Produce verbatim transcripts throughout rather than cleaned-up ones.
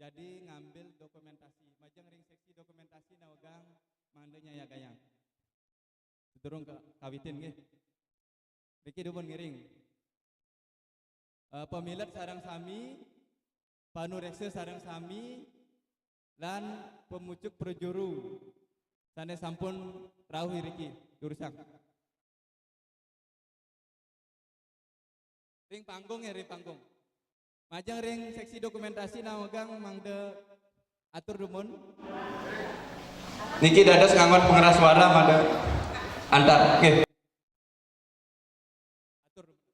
Jadi ngambil dokumentasi. Majeng ring seksi dokumentasi nawegang mangda nyayagayang. Sadurung ka-, kawitin nggih. Niki dumun ngiring. Eh, pamilet sareng sami, panureksa sareng sami, lan pamucuk prajuru sané sampun rauh iriki, durusang. Ring panggung ya, ring panggung. Majeng ring seksi dokumentasi nawegang mangda atur dumun. Niki dados nganggon pengeras suara mangda antar. Nggih. Atur dumun.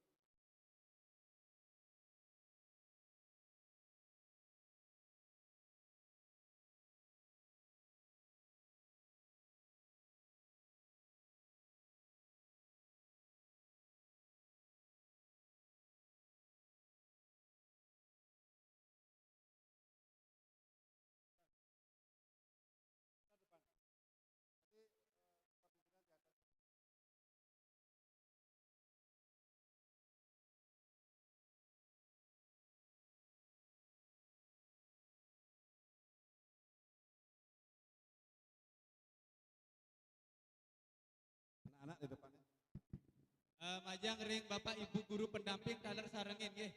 Anak-anak di depannya. Eh, majeng ring Bapak Ibu guru pendamping taler sarengin nggih.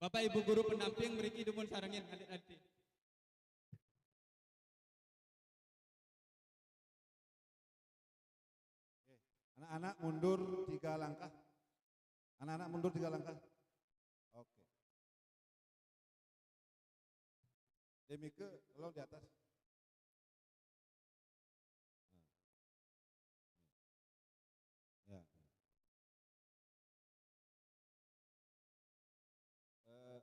Bapak Ibu guru pendamping mriki dumun sarengin alit-alite. Oke. Anak-anak mundur tiga langkah. Anak-anak mundur tiga langkah. Oke. Demike, tolong di atas. Ya. Eh,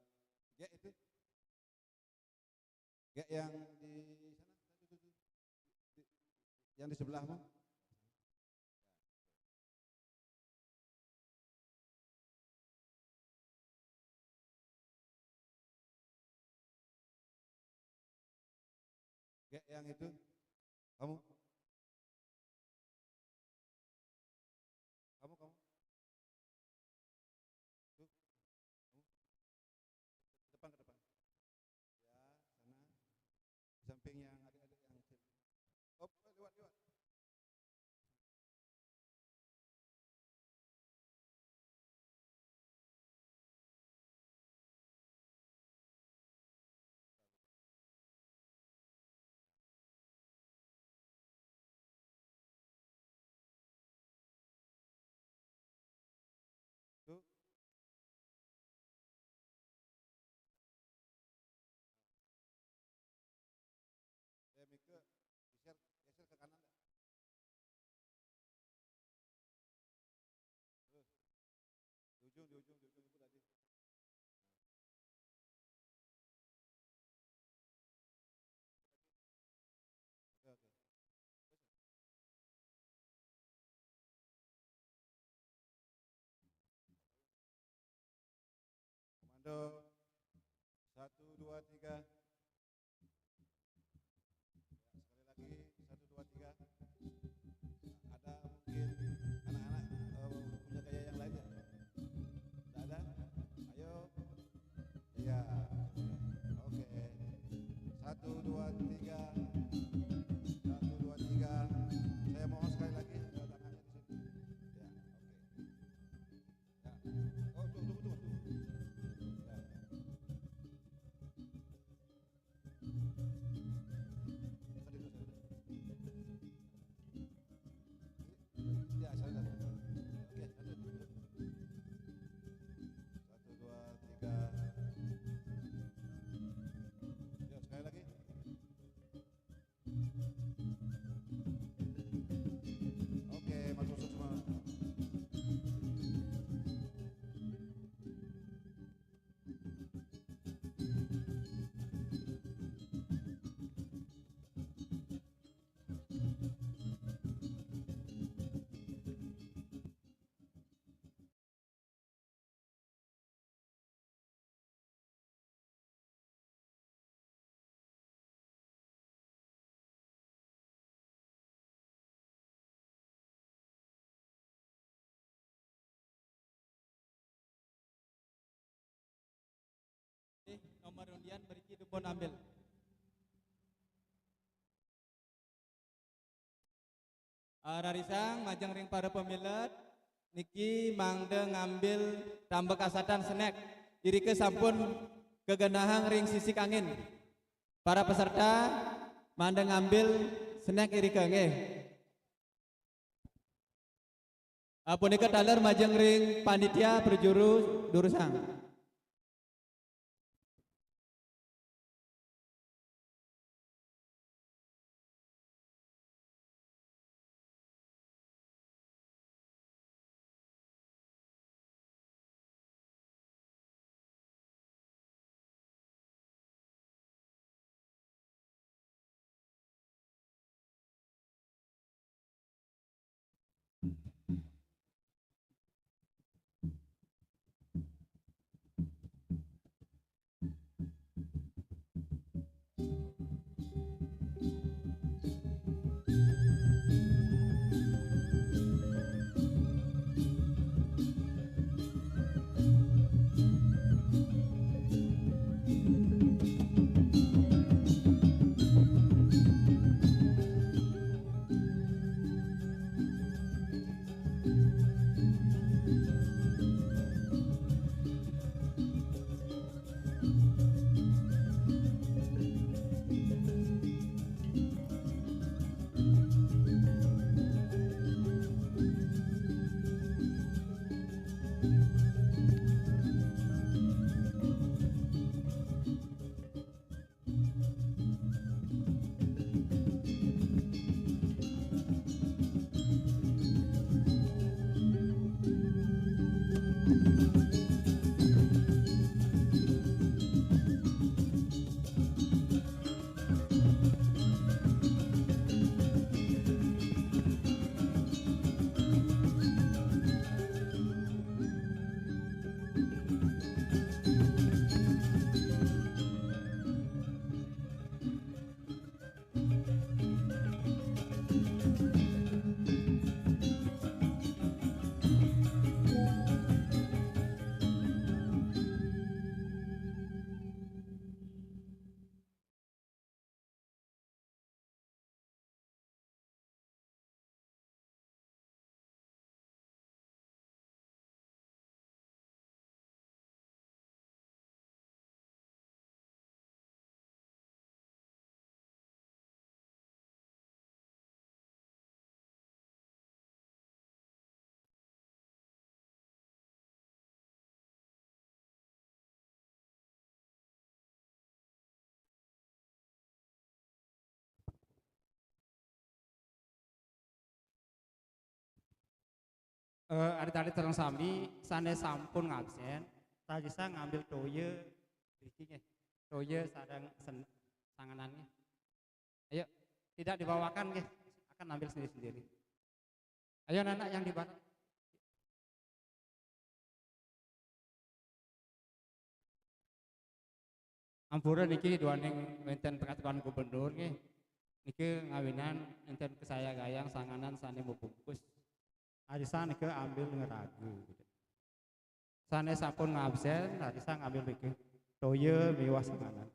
Gek itu. Gek yang di sana. Di, yang di sebelahmu. Gek yang itu. Kamu. Kamu, kamu. Tuh. Kamu. Ke depan, ke depan. Ya, sana. Di samping yang adik-adik yang kecil. Op, lewat, lewat. Tuh. Eh, Mika, geser, geser ke kanan dah. Terus. Di ujung, di ujung, di ujung itu tadi. Oke, oke. Komando, satu, dua, tiga. Ya, sekali lagi, satu, dua, tiga. Ada mungkin anak-anak, eh, punya gaya yang lain ya? Tidak ada? Ayo. Iya. Oke. Satu, dua, tiga. Satu, dua, tiga. Saya mohon sekali lagi, eh, tangannya di sini. Ya, oke. Ya. Oh, tunggu, tunggu, tunggu, tunggu. Ya. Sorry, sorry, sorry. Ya, sorry, sorry. Oke, lanjut. Satu, dua, tiga. Ya, sekali lagi. Oke, masuk semua. Nomor undian mriki dipun ambil. Rarisang majeng ring para pamilet, niki mangda ngambil tambek asatan snack. Irika sampun kagenahang ring sisik angin. Para peserta mangda ngambil snack irika nggih. Ah, punika taler majeng ring panitia prajuru durusang. Eh, adik-adik sareng sami sane sampun ngabsen, rarisang ngambil toya mriki nggih. Toya sareng sen-, sanganan nggih. Ayo, tidak dibawakan nggih, akan ambil sendiri-sendiri. Ayo anak yang di barat. Ampura niki duaning wenten peraturan gubernur nggih. Niki ngawinan enten kesayagayang sanganan sane mabungkus. Rarisang nika ambil ngeragu. Sane sampun ngabsen, rarisang ambil nika. Toya miwah sanganan.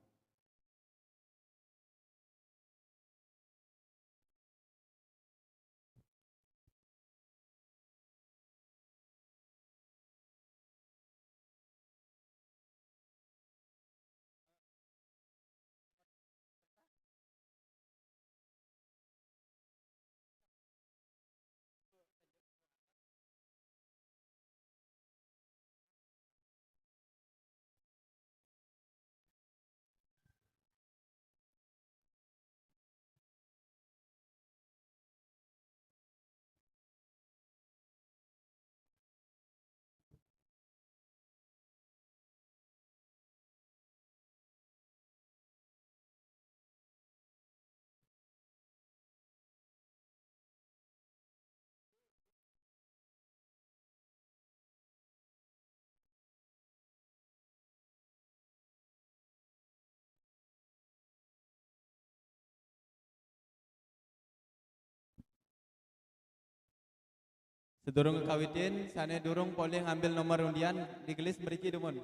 Sedurung kawitin, sane durung polih ngambil nomor undian, digelis mriki dumun.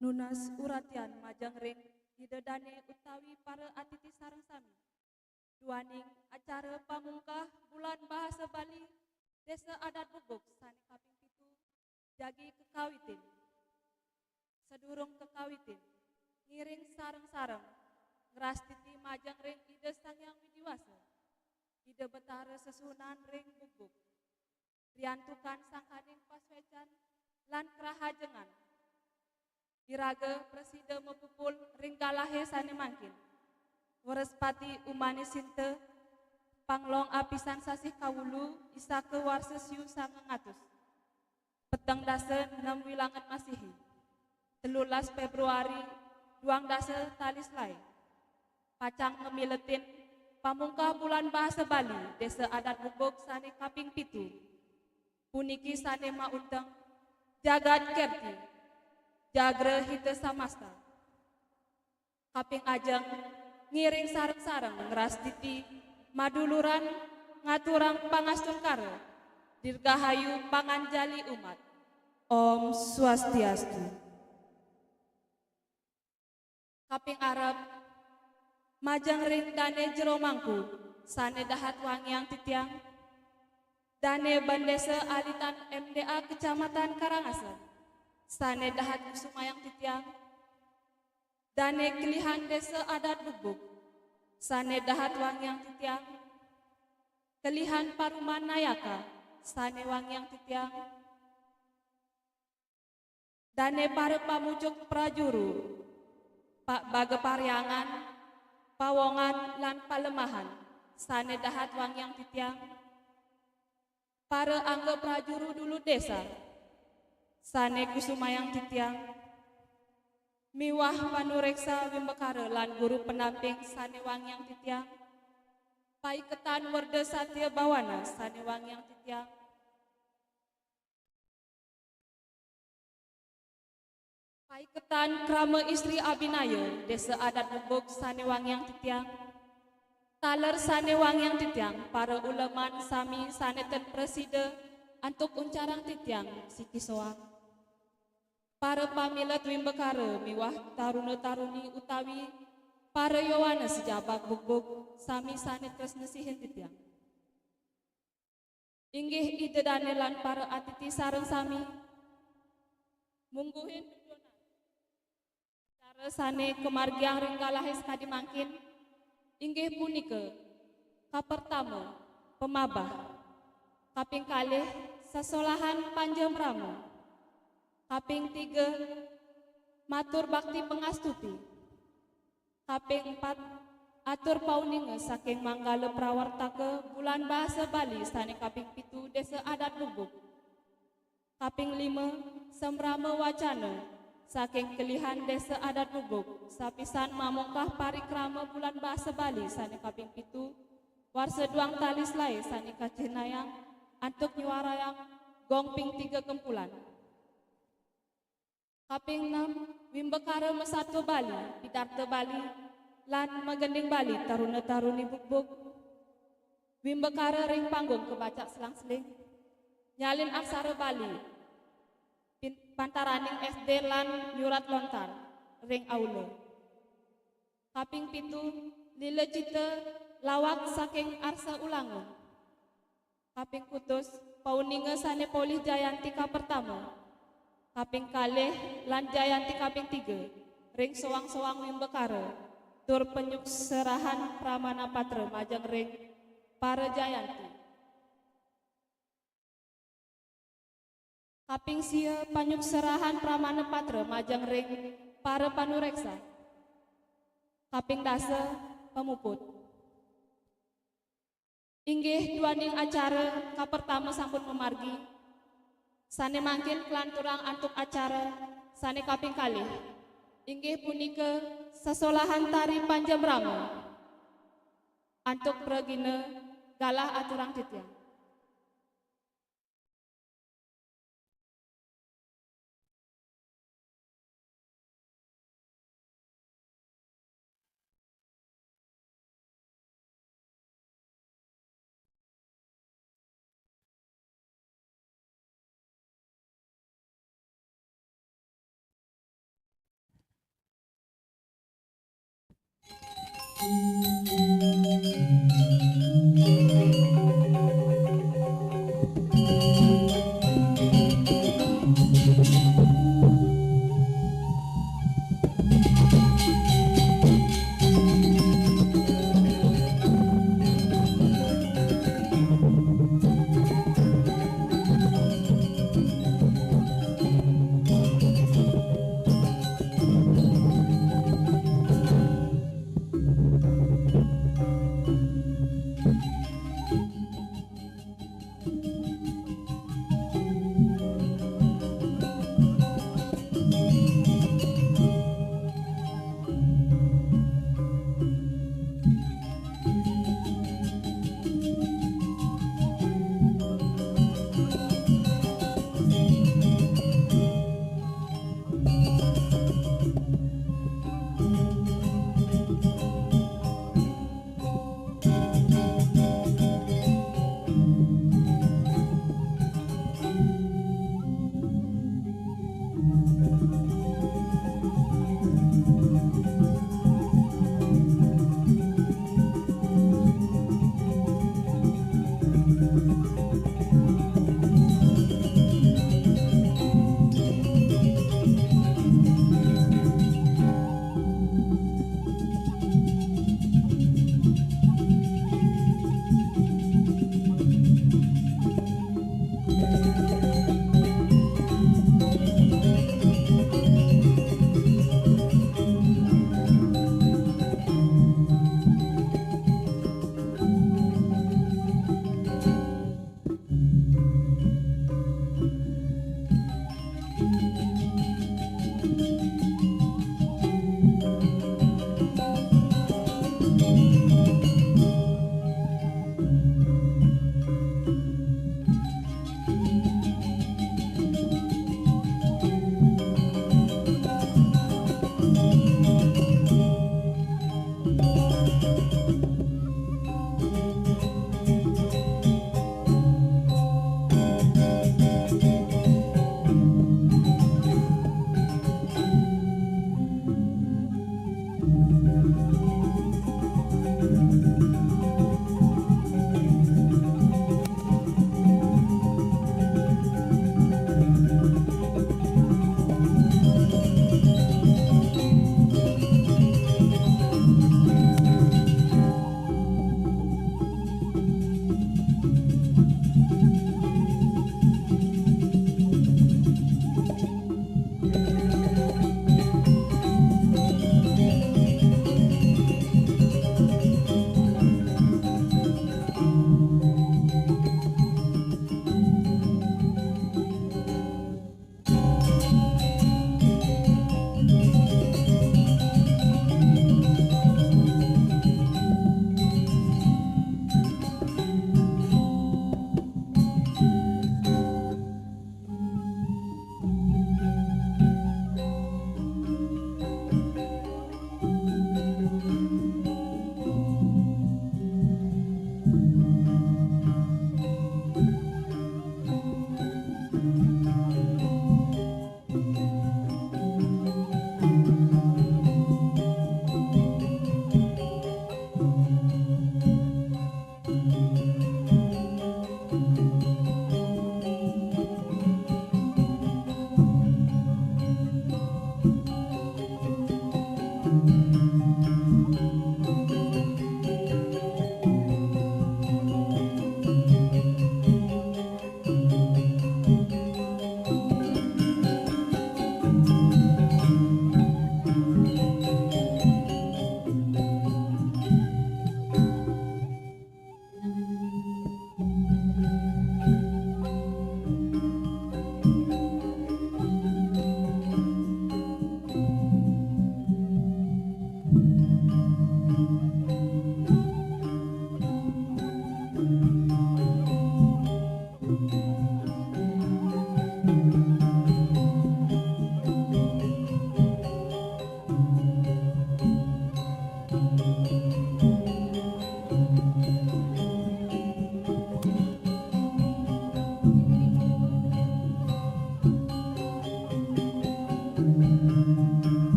Nunas uratian majeng ring Ida Dane utawi para atiti sareng sami. Duaning acara pamungkah Bulan Bahasa Bali Desa Adat Bubuk sane kaping pitu jagi kakawitin. Sadurung kakawitin, ngiring sareng-sareng ngrastiti majeng ring Ida Sang Hyang Widi Wasa, Ida Betara Sesuhunan ring Bubuk. Riantukan sangkaning pasuecan lan krahajengan. Iraga prasida mapupul ring galahe sane mangkin. Wraspati Umane Sinta, Panglong Apisan Sasih Kawulu, Isaka Warsa Siu Sangang Atus. Peteng dasa nem Wilangan Masihi. Telulas Februari, duang dasa tali selae. Pacang ngamiletin pamungkah Bulan Bahasa Bali Desa Adat Bubuk sane kaping pitu. Puniki sane maunteng Jagat Kerti, Jagra Hita Samasta. Kaping ajeng, ngiring sareng-sareng ngrastiti maduluran ngaturang pangastungkara, dirgahayu panganjali umat. Om Swastiastu. Kaping arep, majeng ring Dane Jero Mangku, sane dahat wangiang titiang. Dane Bendesa Alitan M D A Kecamatan Karangasem, sane dahat kusumayang titiang. Dane Kelihan Desa Adat Bubuk, sane dahat wangiang titiang. Kelihan Paruman Nayaka, sane wangiang titiang. Dane para pamucuk prajuru, pa-, baga paryangan, pawongan, lan palemahan, sane dahat wangiang titiang. Para angga prajuru dulu desa, sane kusumayang titiang. Miwah panureksa wimbakara lan guru pendamping sane wangiang titiang. Paiketan Werda Satya Bawana sane wangiang titiang. Paiketan Krama Istri Abinaya, Desa Adat Bubuk sane wangiang titiang. Taler sane wangiang titiang, para uleman sami sane ten prasida antuk uncarang titiang siki soang. Para pamilet wimbakara miwah taruna-taruni utawi para yowana sejabag Bubuk sami sane tresna sihin titiang. Inggih Ida Dane lan para atiti sareng sami. Mungguhin dudonan acara sane kamargiang ring galahe sakadi mangkin, inggih punika, kapertama, pamabah, kaping kalih, sesolahan panjam rama, kaping tiga, matur bakti pangastuti, kaping empat, atur pauninga saking manggala prawartaka Bulan Bahasa Bali sane kaping pitu Desa Adat Bubuk. Kaping lima, samrama wacana saking Kelihan Desa Adat Bubuk, sapisan mamungkah parikrama Bulan Bahasa Bali sane kaping pitu, warsa duang tali selae sane kacihnayang antuk nyuarayang gong ping tiga kempulan. Kaping enam, wimbakara masatua Bali, pidarta Bali, lan magending Bali taruna-taruni Bubuk. Wimbakara ring panggung kabacak selang-seling. Nyalin aksara Bali, pin-, pantaraning S D lan nyurat lontar ring aula. Kaping pitu, lila cita lawak saking arsa ulangun. Kaping kutus, pauninga sane polih jayanti kapertama, kaping kalih, lan jayanti kaping tiga, ring soang-soang wimbakara, tur panyukserahan pramana patra majeng ring para jayanti. Kaping sia, panyukserahan pramana patra majeng ring para panureksa. Kaping dasa, pamuput. Inggih duaning acara kapertama sampun mamargi, sane mangkin kalanturang antuk acara sane kaping kalih, inggih punika sesolahan tari panjam rama. Antuk pragina galah aturang titiang.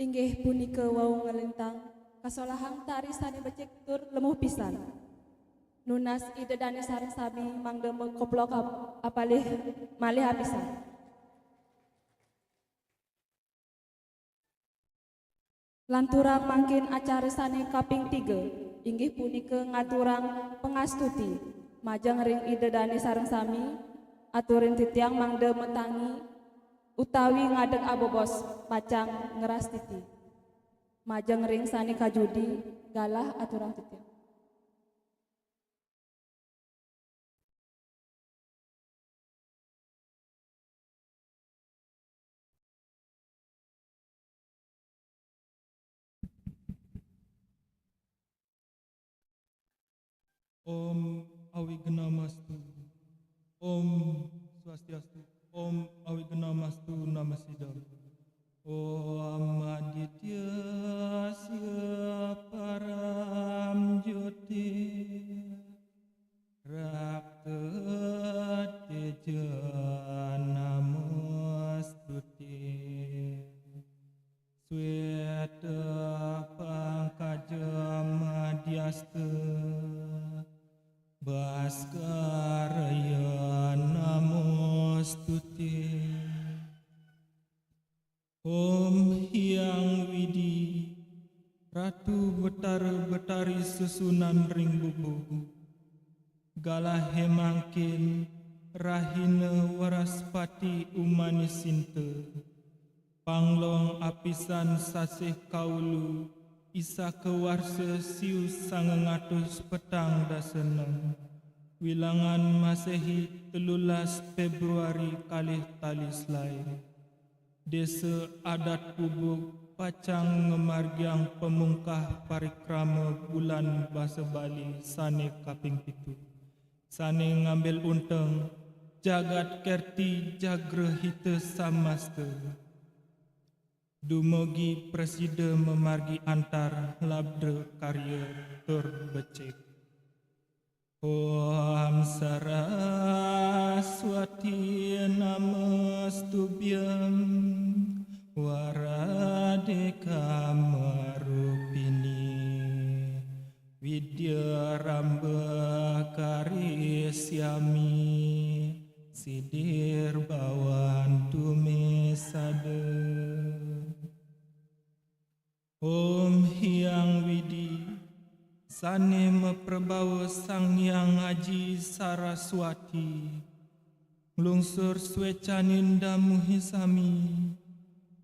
Inggih punika wau nglintang kasolahang tari sane becik tur lemuh pisan. Nunas Ida Dane sareng sami mangda makoplok ap-, apalih malih apisan. Lanturang mangkin acara sane kaping tiga, inggih punika ngaturang pangastuti majeng ring Ida Dane sareng sami, aturin titiang mangda matangi utawi ngadeg abobos pacang ngrastiti. Majeng ring sane kajudi, galah aturang titiang. Om Awignamastu. Om Swastiastu. Om Awignamastu Namasidam. Om Aditya Sya Param Jyoti Rakta Teja Namostuti. Sweta Pangkaja Madhyasta Bhaskara Ya Namostuti. Om Hyang Widhi, Ratu Betara Betari Sesuhunan ring Bubung, galahe mangkin rahina Wraspati Umanisinta, panglong apisan sasih kaulu Isaka warsa siu sangang atus petang dasa nem, wilangan Masehi telulas Februari kalih tali selae. Desa Adat Bubung pacang ngamargiang pamungkah parikrama Bulan Basa Bali sane kaping pitu, sane ngambil unteng Jagat Kerti Jagrahita Samasta. Dumugi prasida mamargi antar labda karya tur becik. Om Saraswati Namostubhyam Warade Kamarupini Vidyaramba Karisyami Siddhir Bhavantu Me Sada. Om Hyang Widhi, sane maprabawa Sang Hyang Aji Saraswati, nglungsur swecaning damuhi sami,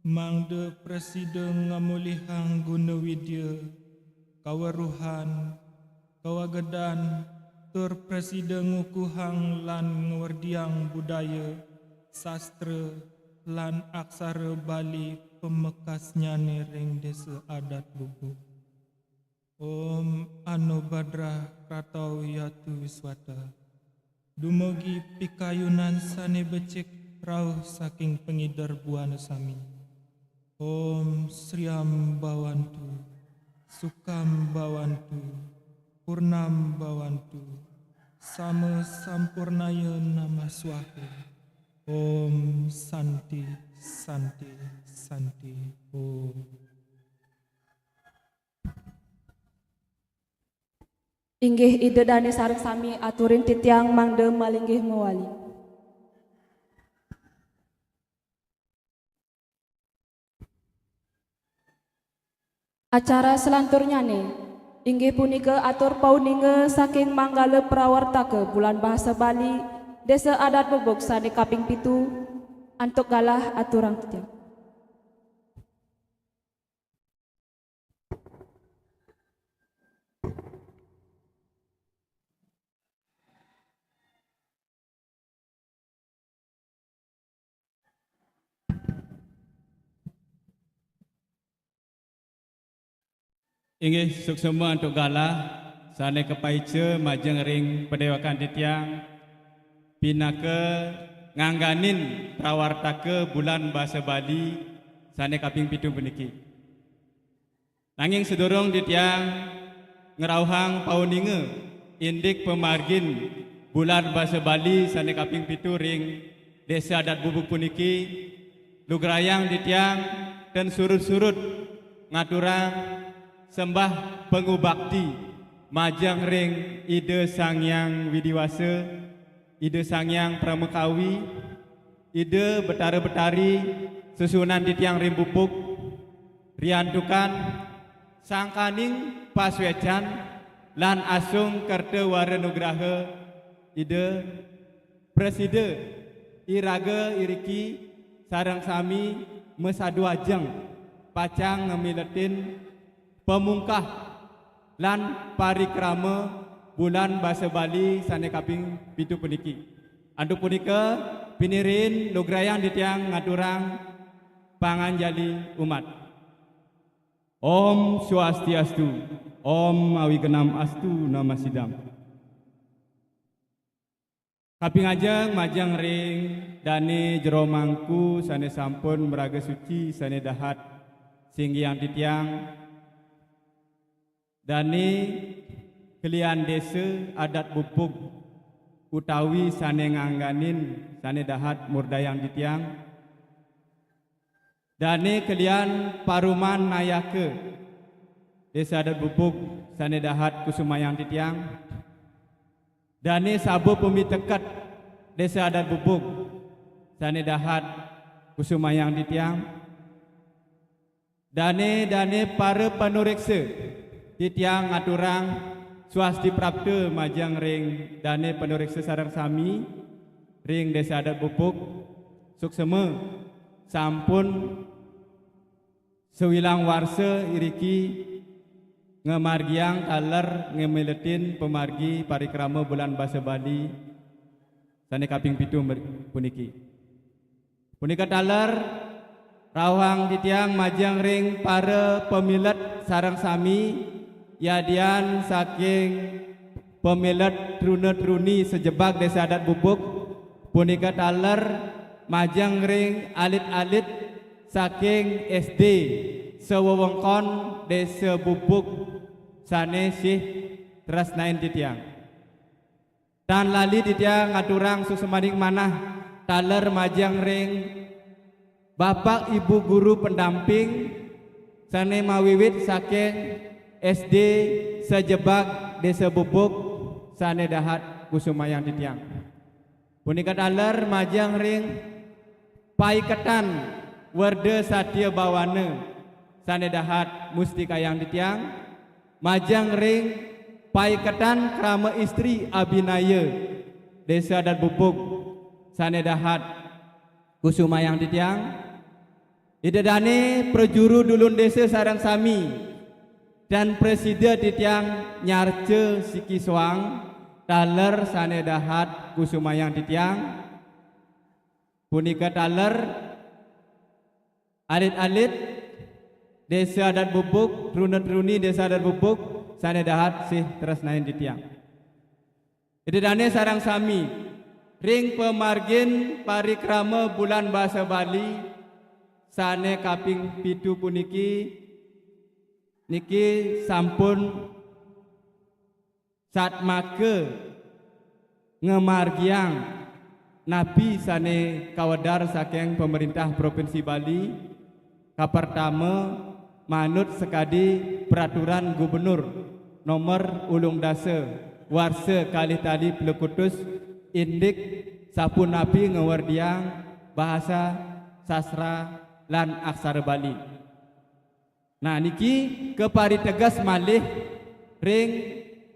mangda prasida ngamolihang guna widya, kaweruhan, kawagedan, Tur prasida ngukuhang lan ngwerdiang budaya, sastra, lan aksara Bali pamekasnyane ring Desa Adat Bubuk. Om Anobhadrah Kratau Yatu Wiswata. Dumugi pikayunan sane becik rauh saking pangider buana sami. Om Sriam Bhawantu, Sukham Bhawantu, Purnam Bhawantu, Sama Sampurnaya Namah Swaha. Om Santi, Santi, Santi. Om. Inggih Ida Dane sareng sami aturin titiang mangda malinggih mawali. Acara selanturnyane inggih punika atur pauninga saking Manggala Prawartaka Bulan Bahasa Bali, Desa Adat Bubuk sane kaping pitu, antuk galah aturang titiang. Inggih suksma antuk galah sane kapaica majeng ring padewekan titiang pinaka ngangganin prawartaka Bulan Basa Bali sane kaping pitu puniki. Nanging sadurung titiang ngrauhang pauninga indik pamargin Bulan Basa Bali sane kaping pitu ring Desa Adat Bubuk puniki, lugrayang titiang ten surut-surut ngaturang sembah pangubakti majeng ring Ida Sang Hyang Widi Wasa, Ida Sang Hyang Pramakawi, Ida Betara Betari, sesuunan titiang ring Bubuk, riantukan sangkaning pasuecan lan asung kerta wara nugraha Ida, prasida iraga iriki sareng sami masadu ajeng pacang ngamiletin pamungkah lan parikrama Bulan Basa Bali sane kaping pitu puniki. Antuk punika, pinirin lugrayang titiang ngaturang panganjali umat. Om Swastiastu, Om Awignam Astu Namasidam. Kaping ajeng majeng ring dane jero mangku sane sampun maraga suci sane dahat singgiang titiang, dane kelian desa adat Bubuk utawi sane ngangganin sane dahat murdayang titiang, dane kelian paruman nayaka Desa Adat Bubuk sane dahat kusumayang titiang, dane saba pamiteket Desa Adat Bubuk sane dahat kusumayang titiang, dane-dane para panureksa titiang ngaturang swasti prapta majeng ring dane panureksa sareng sami ring Desa Adat Bubuk, suksma sampun sawilang warsa iriki ngamargiang taler ngamiletin pamargi parikrama Bulan Basa Bali sane kaping pitu mer-, puniki. Punika taler rauhang titiang majeng ring para pamilet sareng sami, yadian saking pamilet truna-truni sajebag Desa Adat Bubuk, punika taler majeng ring alit-alit saking S D sawewengkon Desa Bubuk sane sih tresnain titiang. Tan lali titiang ngaturang suksmaning manah taler majeng ring Bapak Ibu Guru Pendamping sane mawiwit saking S D sajebag Desa Bubuk sane dahat kusumayang titiang. Punika taler majeng ring paiketan Werda Satya Bawana sane dahat mustikayang titiang, majeng ring paiketan krama istri abinaya Desa Adat Bubuk sane dahat kusumayang titiang, Ida dane prajuru dulun desa sareng sami, tan prasida titiang nyarca siki soang, Taler sane dahat kusumayang titiang, punika taler alit-alit Desa Adat Bubuk, truna-truni Desa Adat Bubuk sane dahat sih tresnain titiang. Ida dane sareng sami, ring pamargin parikrama Bulan Basa Bali sane kaping pitu puniki, niki sampun satmaka ngamargiang napi sane kawedar saking Pemerintah Provinsi Bali. Kapertama, manut sakadi Peraturan Gubernur Nomor Ulung Dasa, warsa kalih tali plekutus, indik sapunapi ngawerdiang bahasa, sastra, lan aksara Bali. Nah, niki kapariteges malih ring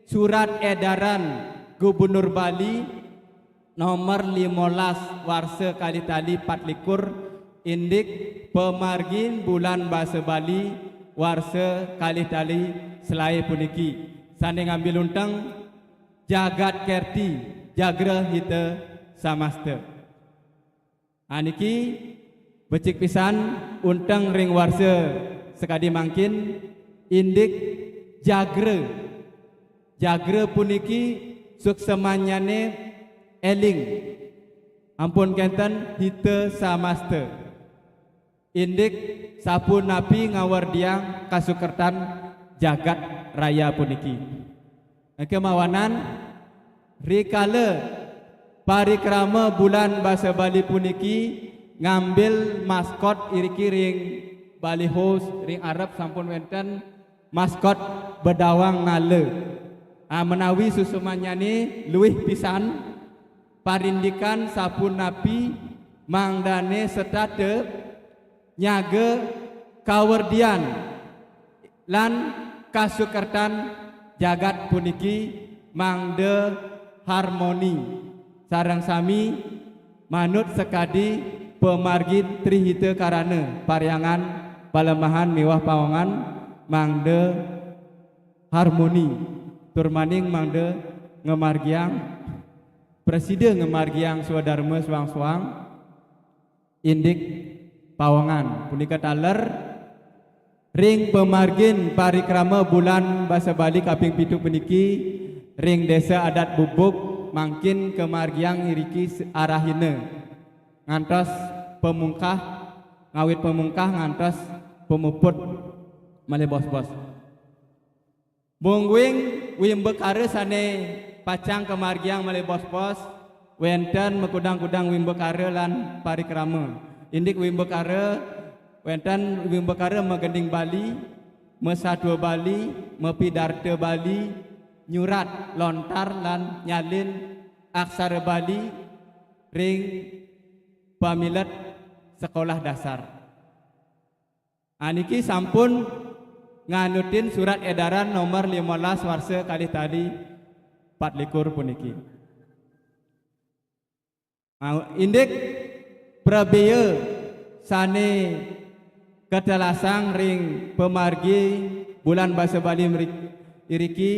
Surat Edaran Gubernur Bali nomor limolas warsa kalih tali patlikur, indik pamargin Bulan Basa Bali warsa kalih tali selae puniki, sane ngambil unteng Jagat Kerti, Jagra Hita Samasta. Aniki becik pisan unteng ring warsa sakadi mangkin, indik jagra. Jagra puniki suksemannyane eling, ampun kenten hita samasta, indik sapunapi ngawerdiang kasukertan jagat raya puniki. Kemawanan rikala parikrama Bulan Basa Bali puniki ngambil maskot iriki ring baliho, ring arep sampun wenten maskot bedawang nala. Ah, menawi susumannyane luih pisan parindikan sapunapi mangdane setata nyaga kawerdian lan kasukertan jagat puniki mangda harmoni sareng sami manut sakadi pamargi Trihita Karana, parhyangan, palemahan miwah pawongan mangda harmoni, tur maning mangda ngamargiang, prasida ngamargiang swadarma soang-soang, indik pawongan. Punika taler ring pamargin parikrama Bulan Basa Bali kaping pitu puniki ring Desa Adat Bubuk, mangkin kamargiang iriki se-, arahina ngantos pamungkah, ngawit pamungkah ngantos pamuput malih bos-bos. Mungguing wimbakara sane pacang kamargiang malih bos-bos, wenten makudang-kudang wimbakara lan parikrama. Indik wimbakara, wenten wimbakara magending Bali, masatua Bali, mapidarta Bali, nyurat, lontar, lan nyalin aksara Bali ring pamilet sekolah dasar. Aniki sampun nganutin surat edaran nomor limolas warsa kalih tali patlikur puniki. Mau indik prabea sane katelasang ring pamargi Bulan Basa Bali meri-, iriki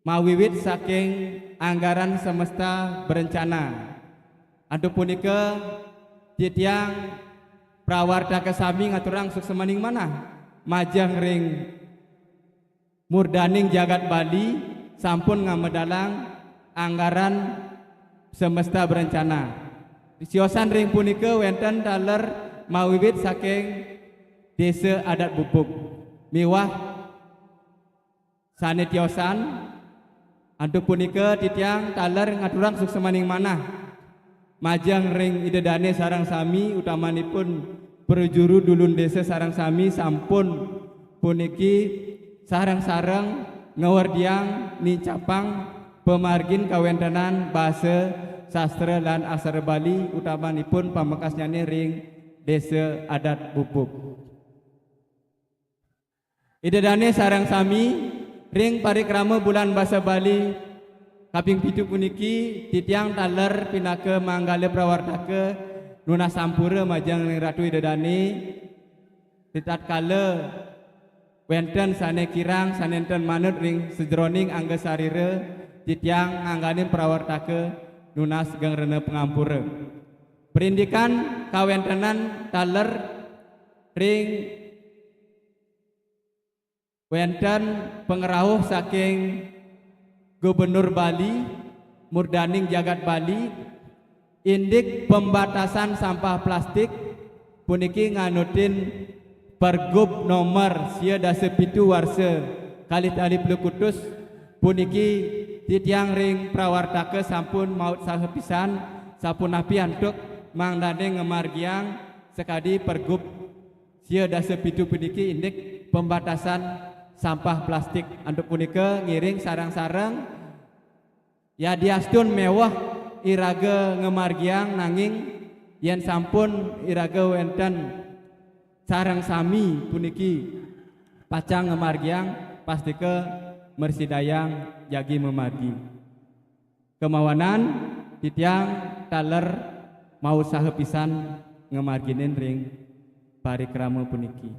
mawiwit saking anggaran semesta berencana. Antuk punika, titiang prawartaka sami ngaturang suksemaning manah majeng ring murdaning jagat Bali sampun ngamedalang anggaran semesta berencana. Siosan ring punika wenten taler mawiwit saking Desa Adat Bubuk miwah sane tiosan. Antuk punika titiang taler ngaturang suksemaning manah majeng ring Ida Dane sareng sami, utamanipun prajuru dulun desa sareng sami sampun puniki sareng-sareng ngawerdiang nincapang pamargin kawentenan basa, sastra, lan aksara Bali, utamanipun pamekasnyane ring Desa Adat Bubuk. Ida dane sareng sami, ring parikrama Bulan Basa Bali kaping pitu puniki, titiang taler pinaka manggala prawartaka nunas sampura majeng ring Ratu Ida dane, ritatkala wenten sane kirang, sane enten manut ring sajeroning angga sarira, titiang ngangganin prawartaka nunas geng rena pangampura. Parindikan kawentenan taler ring wenten pangrauh saking Gubernur Bali, murdaning jagat Bali, indik pembatasan sampah plastik puniki nganutin Pergub nomor sia dasa pitu warsa kalih tali puluh kutus puniki titiang ring prawartaka sampun mautsaha pisan sapunapi antuk mangdane ngamargiang sakadi Pergub sia dasa pitu puniki indik pembatasan sampah plastik. Antuk punika ngiring sareng-sareng yadiastun meweh iraga ngamargiang nanging yen sampun iraga wenten sareng sami puniki pacang ngamargiang pastika mrasidayang jagi mamargi. Kamawanan titiang taler mausaha pisan ngamarginin ring parikrama puniki.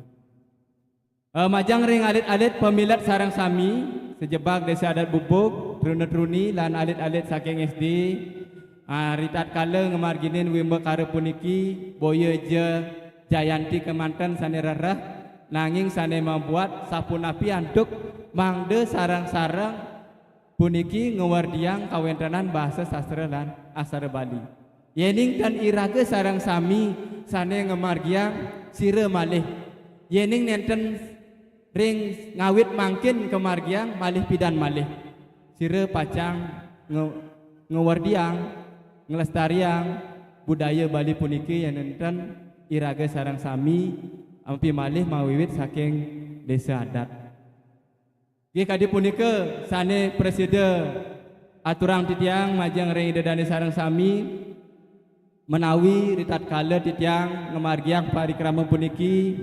Eh, majeng ring alit-alit pamilet sareng sami, sajebag Desa Adat Bubug, truna-truni lan alit-alit saking S D, ah, ritatkala ngamarginin wimbakara puniki, boya ja jayanti kemanten sane rereh, nanging sane mabuat sapunapi antuk mangda sareng-sareng puniki ngawerdiang kawentenan basa sastra lan aksara Bali. Yening tan iraga sareng sami sane ngamargiang sira malih. Yening nenten ring ngawit mangkin kamargiang malih pidan malih. Sira pacang nge-, ngawerdiang, nglestariang budaya Bali puniki yen nenten iraga sareng sami ampi malih mawiwit saking desa adat. Nggih, kadi punika sane prasida aturang titiang majeng ring Ida Dane sareng sami, menawi ritatkala titiang ngamargiang parikrama puniki,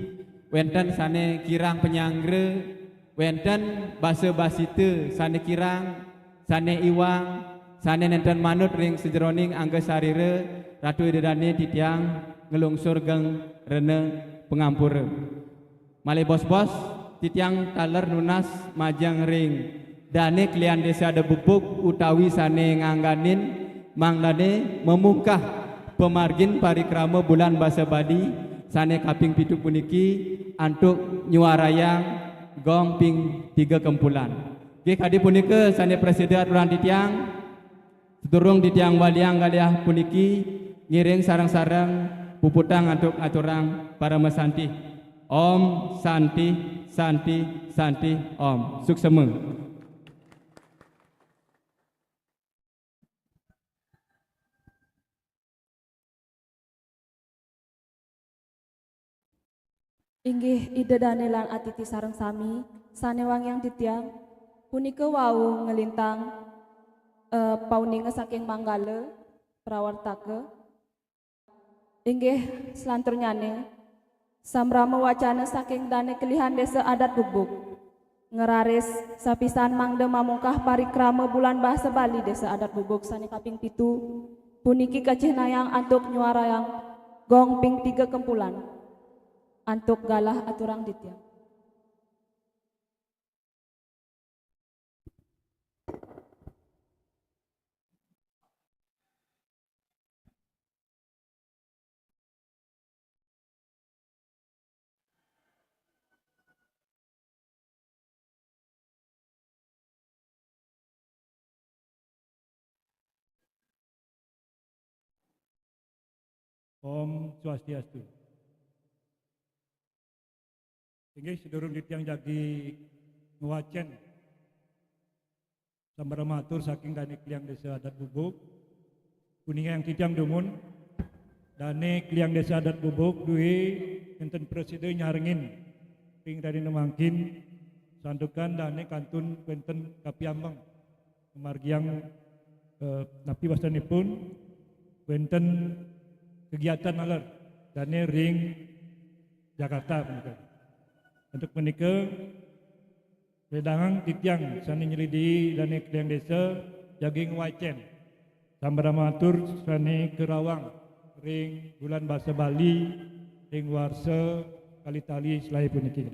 wenten sane kirang panyanggra, wenten basa-basita sane kirang, sane iwang, sane nenten manut ring sajeroning angga sarira, Ratu Ida Dane titiang nglungsur geng rena pangampura. Malih bos-bos, titiang taler nunas majeng ring Dane Klian Desa Adat Bubug utawi sane ngangganin mangdane mamungkah pamargin parikrama Bulan Basa Bali sane kaping pitu puniki antuk nyuarayang gong ping tiga kempulan. Nggih, kadi punika sane prasida aturang titiang. Sadurung titiang waliang kalih puniki, ngiring sareng-sareng puputang antuk aturang parama santi. Om Santi, Santi, Santi, Om. Suksema. Inggih Ida Dane lan atiti sareng sami, sane wangiang titiang, punika wau nglintang, eh, pauninga saking manggala prawartaka. Inggih, selanturnyane, sambrama wacana saking Dane Klian Desa Adat Bubug. Ngeraris sapisan mangda mamungkah parikrama Bulan Basa Bali Desa Adat Bubug sane kaping pitu, puniki kacihnayang antuk nyuarayang gong ping tiga kempulan. Antuk galah aturang titiang. Om Swastiastu. Inggih, sadurung titiang jagi ngwacen sambrama atur saking Dane Kliang Desa Adat Bubug, uningang titiang dumun, Dane Kliang Desa Adat Bubug duwe wenten prasida nyarengin ring rahina mangkin, santukan dane kantun wenten kapiambeng ngamargiang, eh, napi wastanipun wenten kegiatan taler dane ring Jakarta punika. Untuk punika, wedangang titiang sane nyelidiki Dane Kliang Desa jagi ngwacen sambrama atur sane karawang ring Bulan Basa Bali ring warsa kalih tali selae puniki.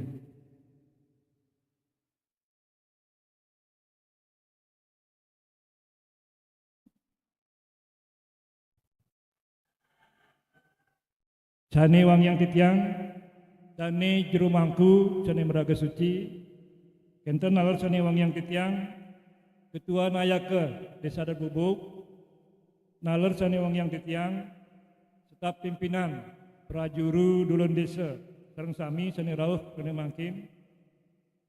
Sane wangiang titiang, sane jero mangku, sane maraga suci, kenten naler sane wangiang titiang, ketua nayaka Desa Adat Bubuk, naler sane wangiang titiang, staf pimpinan, prajuru, dulun desa, sareng sami sane rauh rene mangkin,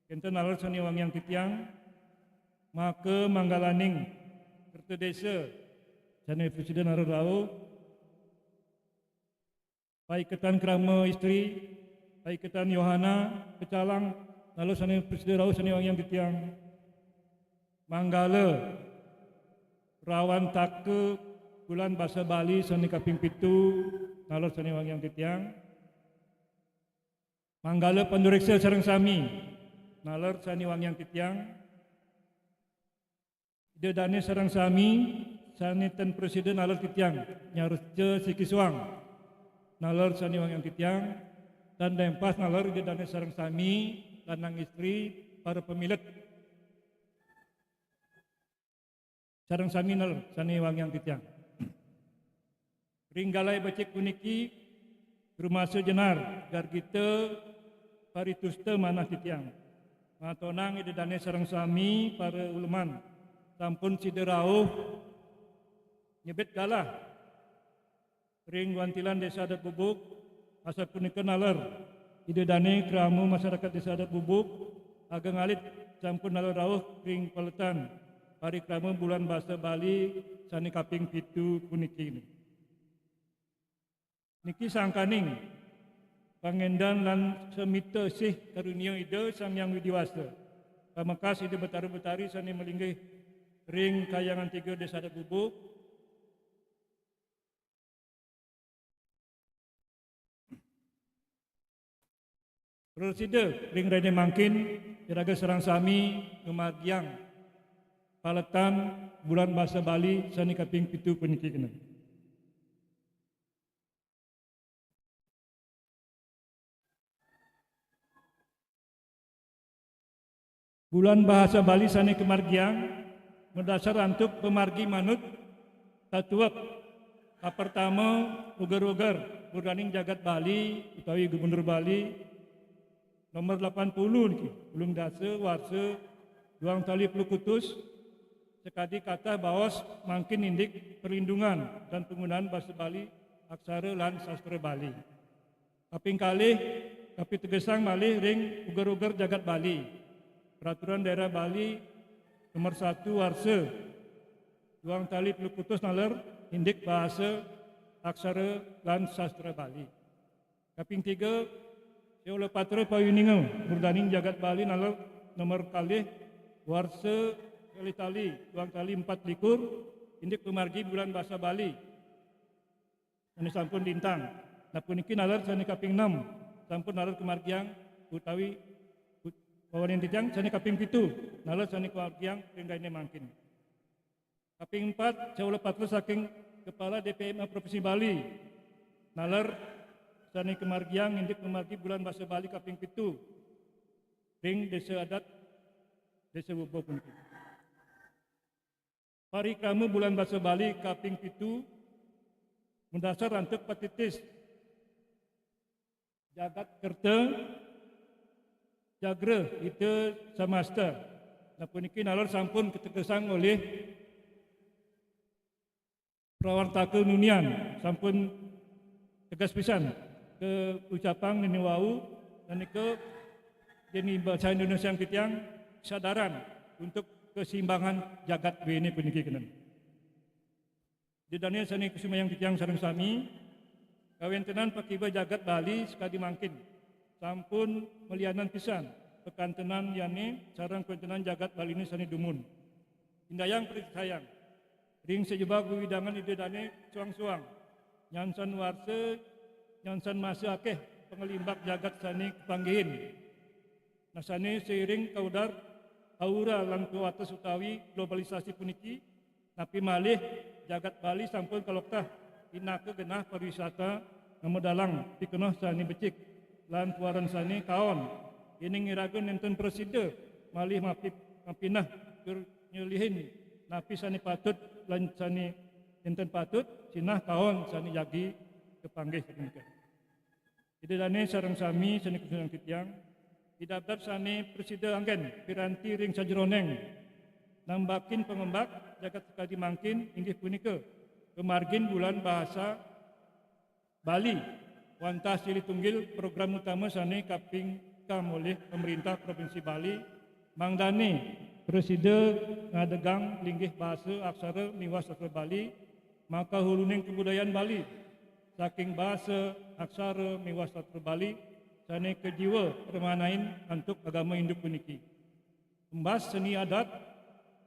kenten naler sane wangiang titiang, maka manggalaning kerta desa sane prasida naler rauh, paiketan krama istri, paiketan Yohana, pecalang, naler sane prasida rauh sane wangiang titiang. Manggala rawan taka bulan basa Bali sane kaping pitu, naler sane wangiang titiang. Manggala pandureksa sareng sami, naler sane wangiang titiang. Ida dane sareng sami sane ten prasida naler titiang, nyarca siki suang, naler sane wangiang titiang, tan lempas naler ida dane sareng sami, lanang istri, para pamilet, sareng sami naler sane wangiang titiang. Ring galai becik puniki, rumasa jenar, gargita, paritusta manah titiang. Matonang ida dane sareng sami para uleman, sampun sida rauh nyebit galah ring wantilan Desa Adat Bubuk, asapunika naler ida dane krama masyarakat Desa Adat Bubuk, ageng alit sampun naler rauh ring paletan parikrama bulan basa Bali sane kaping pitu puniki. Niki sangkaning pangendan lan semita sih karunia Ida Sang Hyang Widi Wasa. Pamekas Ida Betara Betari sane malinggih ring Kahyangan Tiga Desa Adat Bubuk. Prasida ring rahina mangkin, iraga sareng sami ngamargiang paletan bulan basa Bali sane kaping pitu puniki kena. Bulan basa Bali sane kamargiang madasar antuk pamargi manut tatuek. Kapertama, uger-uger murdaning jagat Bali utawi Gubernur Bali nomor delapan puluh niki, ulung dasa warsa duang tali puluh kutus, sakadi katah baos mangkin indik perlindungan dan penggunaan basa Bali, aksara lan sastra Bali. Kaping kalih, kapitegesang malih ring uger-uger jagat Bali. Peraturan Daerah Bali nomor satu warsa duang tali puluh kutus naler indik bahasa, aksara, lan sastra Bali. Kaping tiga, Seola Patra Payuninga murdaning jagat Bali naler nomor kalih warsa kalih tali duang tali empat likur indik pamargi bulan basa Bali. Sane sampun lintang. Nah, puniki naler sane kaping enam, sampun naler kamargiang utawi ut-, wawanen titiang sane kaping pitu, naler sane kamargiang ring rahina mangkin. Kaping empat, Seola Patra saking Kepala D P M A Provinsi Bali, naler sane kamargiang indik pamargi bulan basa Bali kaping pitu ring Desa Adat Desa Bubuk puniki. Parikrama bulan basa Bali kaping pitu madasar antuk patitis jagat kerta Jagra Hita Samasta. Nah, puniki naler sampun kategesang olih prawartaka nunian, sampun tegas pisan ke ucapan nini wau, dan ke jeni bahasa Indonesia titiang kesadaran untuk keseimbangan jagat duene puniki kenen. Ida dane sane kasumayang titiang sareng sami, kawentenan pakiba jagat Bali sakadi mangkin sampun malianan pisan pakantenan yane sareng kawentenan jagat Baline sane dumun. Indayang prasayang ring sajebag wewidangan Ida dane suang-suang, nyansan warsa, nyansan masa akeh pangalimbak jagat sane kapanggihin. Nah, sane seiring kaudar aura lan kawates utawi globalisasi puniki, napi malih jagat Bali sampun kaloktah pinaka genah pariwisata ngamedalang pikenoh sane becik lan puaran sane kaon. Yening iraga nenten prasida malih mapi-, mapineh tur nyelihin napi sane patut lan sane nenten patut, sinah kaon sane jagi kapanggih sapunika. Ida dane sareng sami sane kusiang titiang, ida abad sane prasida anggen piranti ring sajeroning nambakin pangembak jagat sakadi mangkin inggih punika pamargin Bulan Bahasa Bali, wantah silih tunggil program utama sane kapingkam olih Pemerintah Provinsi Bali, mangdane prasida ngadegang linggih basa, aksara miwah sastra Bali, maka huluning kabudayan Bali, saking basa, aksara miwah sastra Bali, sane kajiwa pramanain antuk agama Hindu puniki. Embas seni adat,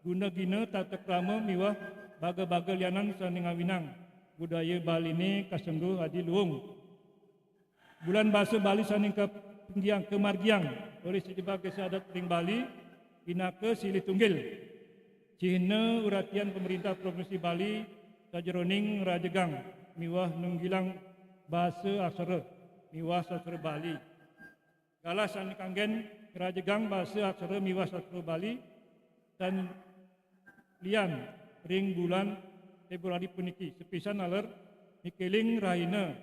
guna gina tata krama miwah baga-baga lianan sane ngawinang budaya Baline kasengguh adi luung. Bulan Basa Bali sane kapinggiang, kamargiang olih sajebag desa adat ring Bali, pinaka silih tunggil cihna uratian Pemerintah Provinsi Bali sajeroning ngrajegang miwah nunggilang basa aksara miwah sastra Bali. Galah sane kanggen ngrajegang basa aksara miwah sastra Bali tan lian ring bulan Februari puniki, sapisan taler mikiling rahina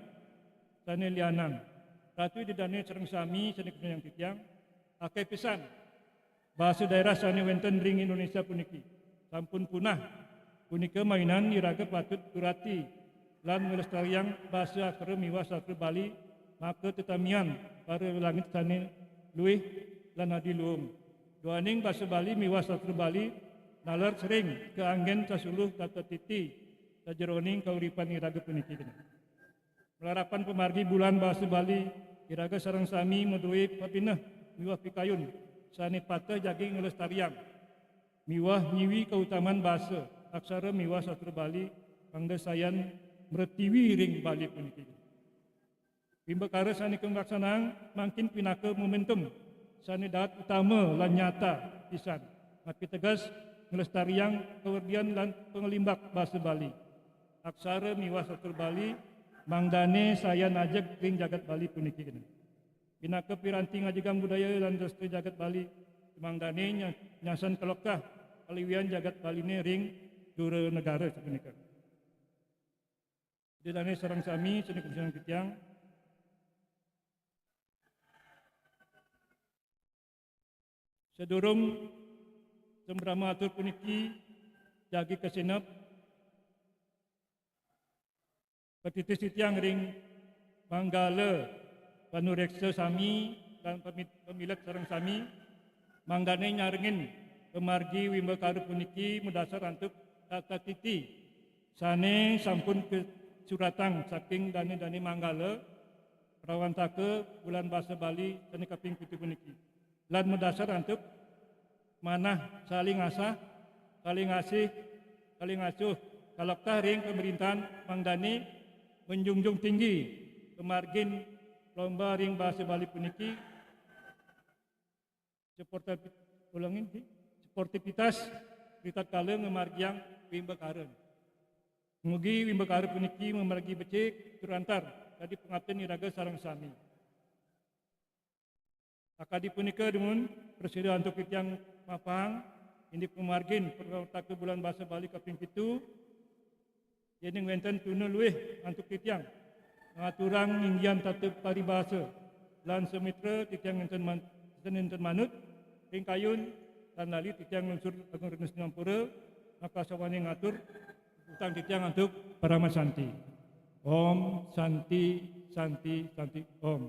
sane lianan. Ratu Ida Dane sareng sami sane kusiang titiang, akeh pisan basa daerah sane wenten ring Indonesia puniki sampun punah. Punika mawinan iraga patut urati lan nglestariang basa aksara miwah sastra Bali, maka tetamian para langit sane luih lan adi luung. Duaning basa Bali miwah sastra Bali naler sering kaanggen sasuluh tata titi sajeroning kauripan iraga puniki. Malarapan pamargi Bulan Basa Bali, iraga sareng sami madue pepineh miwah pikayun sane pateh jagi nglestariang miwah nyiwi kautaman basa, aksara miwah sastra Bali, mangda sayan mretiwi ring Bali puniki. Wimbakara sane kawaksanang mangkin pinaka momentum sane dahat utama lan nyata pisan, mapiteges nglestariang kawerdian lan panglimbak basa Bali, aksara miwah sastra Bali, mangdane sayan ajeg ring jagat Bali puniki. Pinaka piranti ngajegang budaya lan sastra jagat Bali, mangdane nya-, nyasan kaloktah kaliwian jagat Baline ring dura negara sapunika. Ida dane sareng sami sane kusiang titiang, sadurung sambrama atur puniki jagi kasineb, patitis titiang ring manggala panureksa sami lan pami-, pamilet sareng sami, mangdane nyarengin pamargi wimbakara puniki madasar antuk tata titi sane sampun kasuratang saking dane-dane manggala prawantaka Bulan Basa Bali sane kaping pitu puniki, lan madasar antuk manah saling asah, saling asih, saling asuh, kaloktah ring pamerintahan mangdane menjunjung tinggi pamargin lomba ring basa Bali puniki, sportivi-, ulangin, sportivitas ritatkala ngamargiang wimbakara. Mugi wimbakara puniki mamargi becik tur antar dadi pangaptin iraga sareng sami. Akadi punika dumun prasida antuk titiang mapahang indik pamargin prawantaka Bulan Basa Bali kaping pitu, yening wenten tuna luih antuk titiang ngaturang inggian tata paribasa lan samitra titiang nenten man-, nenten manut ring kayun lan lali titiang nglungsur agung rena sinampura, maka sawaning ngatur utang titiang antuk parama santi. Om Santi, Santi, Santi, Om.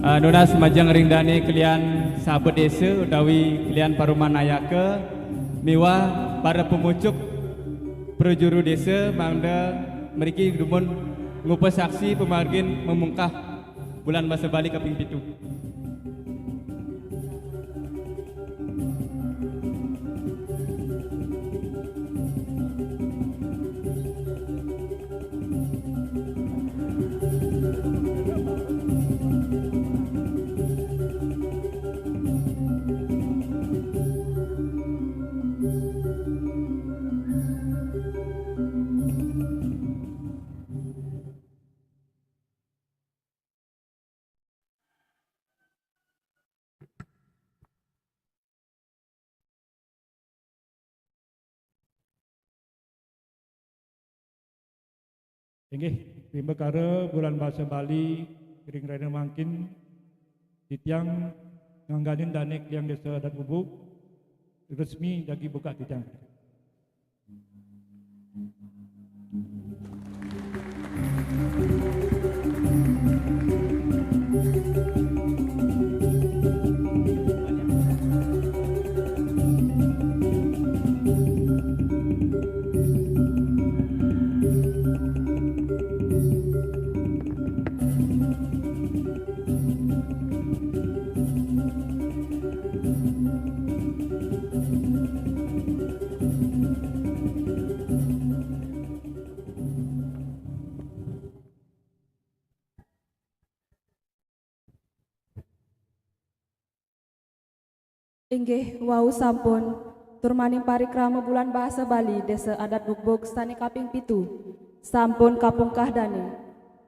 Ah, nunas majeng ring dane kelian sabet desa utawi kelian parumanayaka miwah para pamucuk prajuru desa mangda mriki dumun ngupasaksi pamargin mamungkah Bulan Basa Bali kaping pitu. Inggih, wimbakara Bulan Bahasa Bali ring rahina mangkin, titiang ngangganin dané kliang Désa Adat Gubug, resmi jagi buka titiang. Inggih, wau sampun, tur malih parikrama Bulan Bahasa Bali Désa Adat Gubug sané kaping pitu sampun kapungkah dané.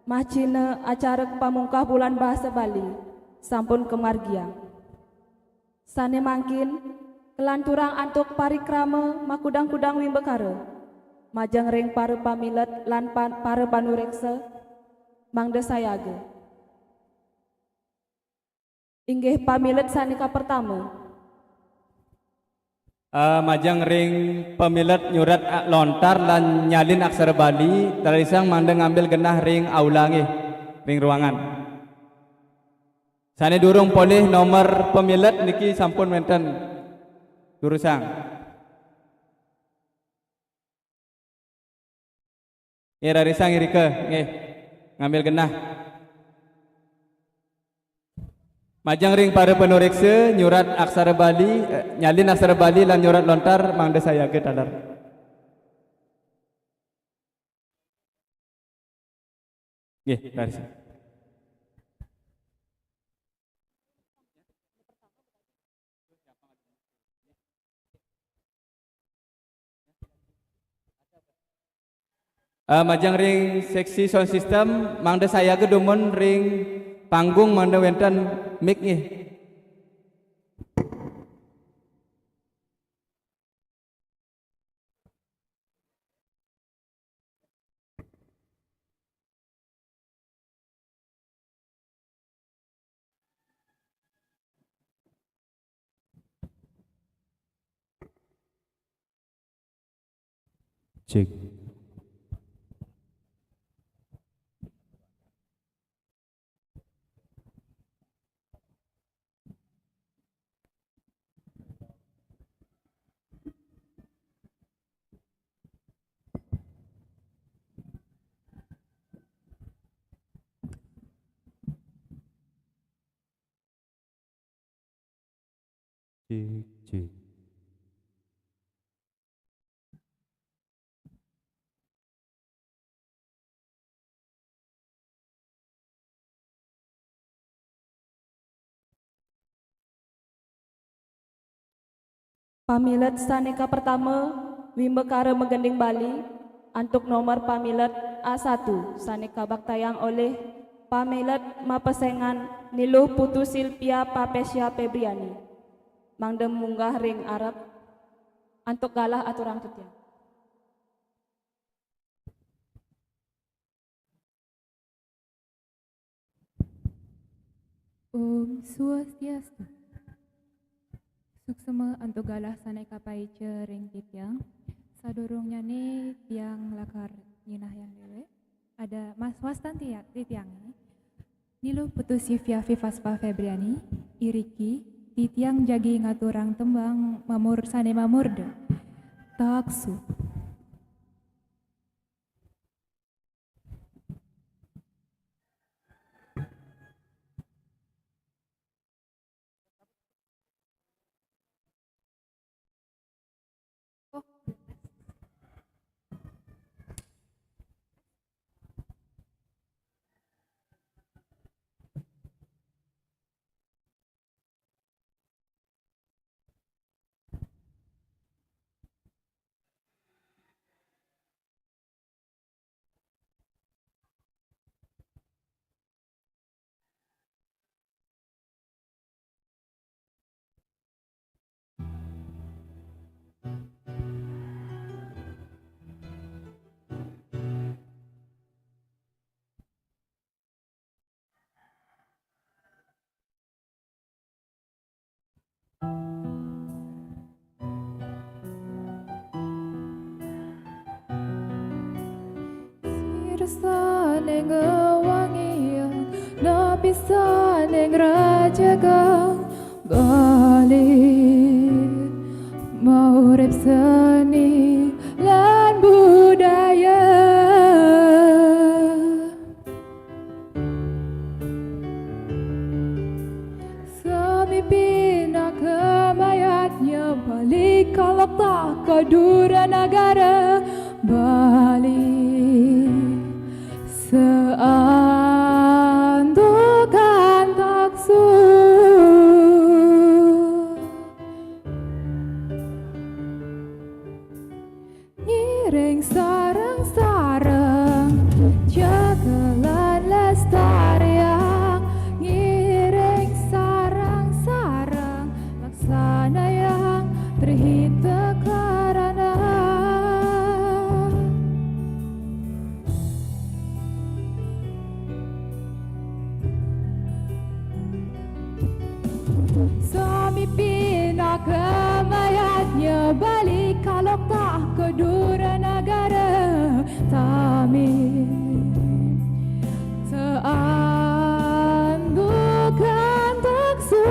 Mahcina acara pamungkah Bulan Bahasa Bali sampun kamargiang. Sané mangkin, kalanturang antuk parikrama makudang-kudang wimbakara, majeng ring para pamilet lan pan-, para panuréksa, mangda sayaga. Inggih pamilet sané kapertama. Eh, majeng ring pamilet nyurat a-, lontar lan nyalin aksara Bali, rarisang mangda ngambil genah ring aula nggih, ring ruangan. Sané durung polih nomor pamilet niki sampun wénten durusang. Nggih, rarisang irika, nggih. Ngambil genah. Majeng ring para panuréksa nyurat aksara Bali, eh, nyalin aksara Bali lan nyurat lontar mangda sayaga taler. Nggih, rarisang. Eh, majeng ring seksi sound system, mangda sayaga dumun ring panggung mangda wénten mic nggih. Cek. Cek, cek. Pamilet sané kapertama, wimbakara magending Bali, antuk nomor pamilet A satu, sané kabaktayang olih pamilet mapesengan Niluh Putu Silvia Papesia Febriani. Mangda munggah ring arep, antuk galah aturang titiang. Om Swastiastu. Suksma antuk galah sané kapaica ring titiang. Sadurungnyané tiang lakar nyinahang déwék. Ada mas wastan tia-, titiangé. Niluh Putu Silvia Vivasva Febriani, iriki, titiang jagi ngaturang tembang mamur sané mamurda. Taksu. Saning wewangian, napi saning rajagang Bali, maurip seni lan budaya. Sami pinaka mayatnya Bali, kalok tah ka dura nagara Bali. Saantukan taksu. Ngiring sareng-sareng, jaga lan lestariang. Ngiring sareng-sareng, laksanayang trihita karana. Sami pinaka mayatnya Bali, kalok tah ka dura nagara tami. Saantukan taksu.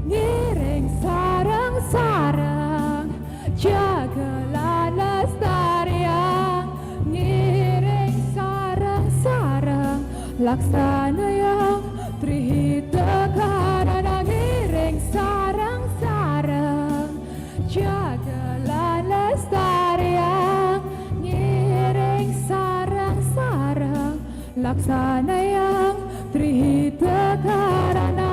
Ngiring sareng-sareng, jaga lan lestariang. Ngiring sareng-sareng, laksanayang trihita karana. Ngiring sareng-sareng, jaga lan lestariang. Ngiring sareng-sareng, laksanayang trihita karana.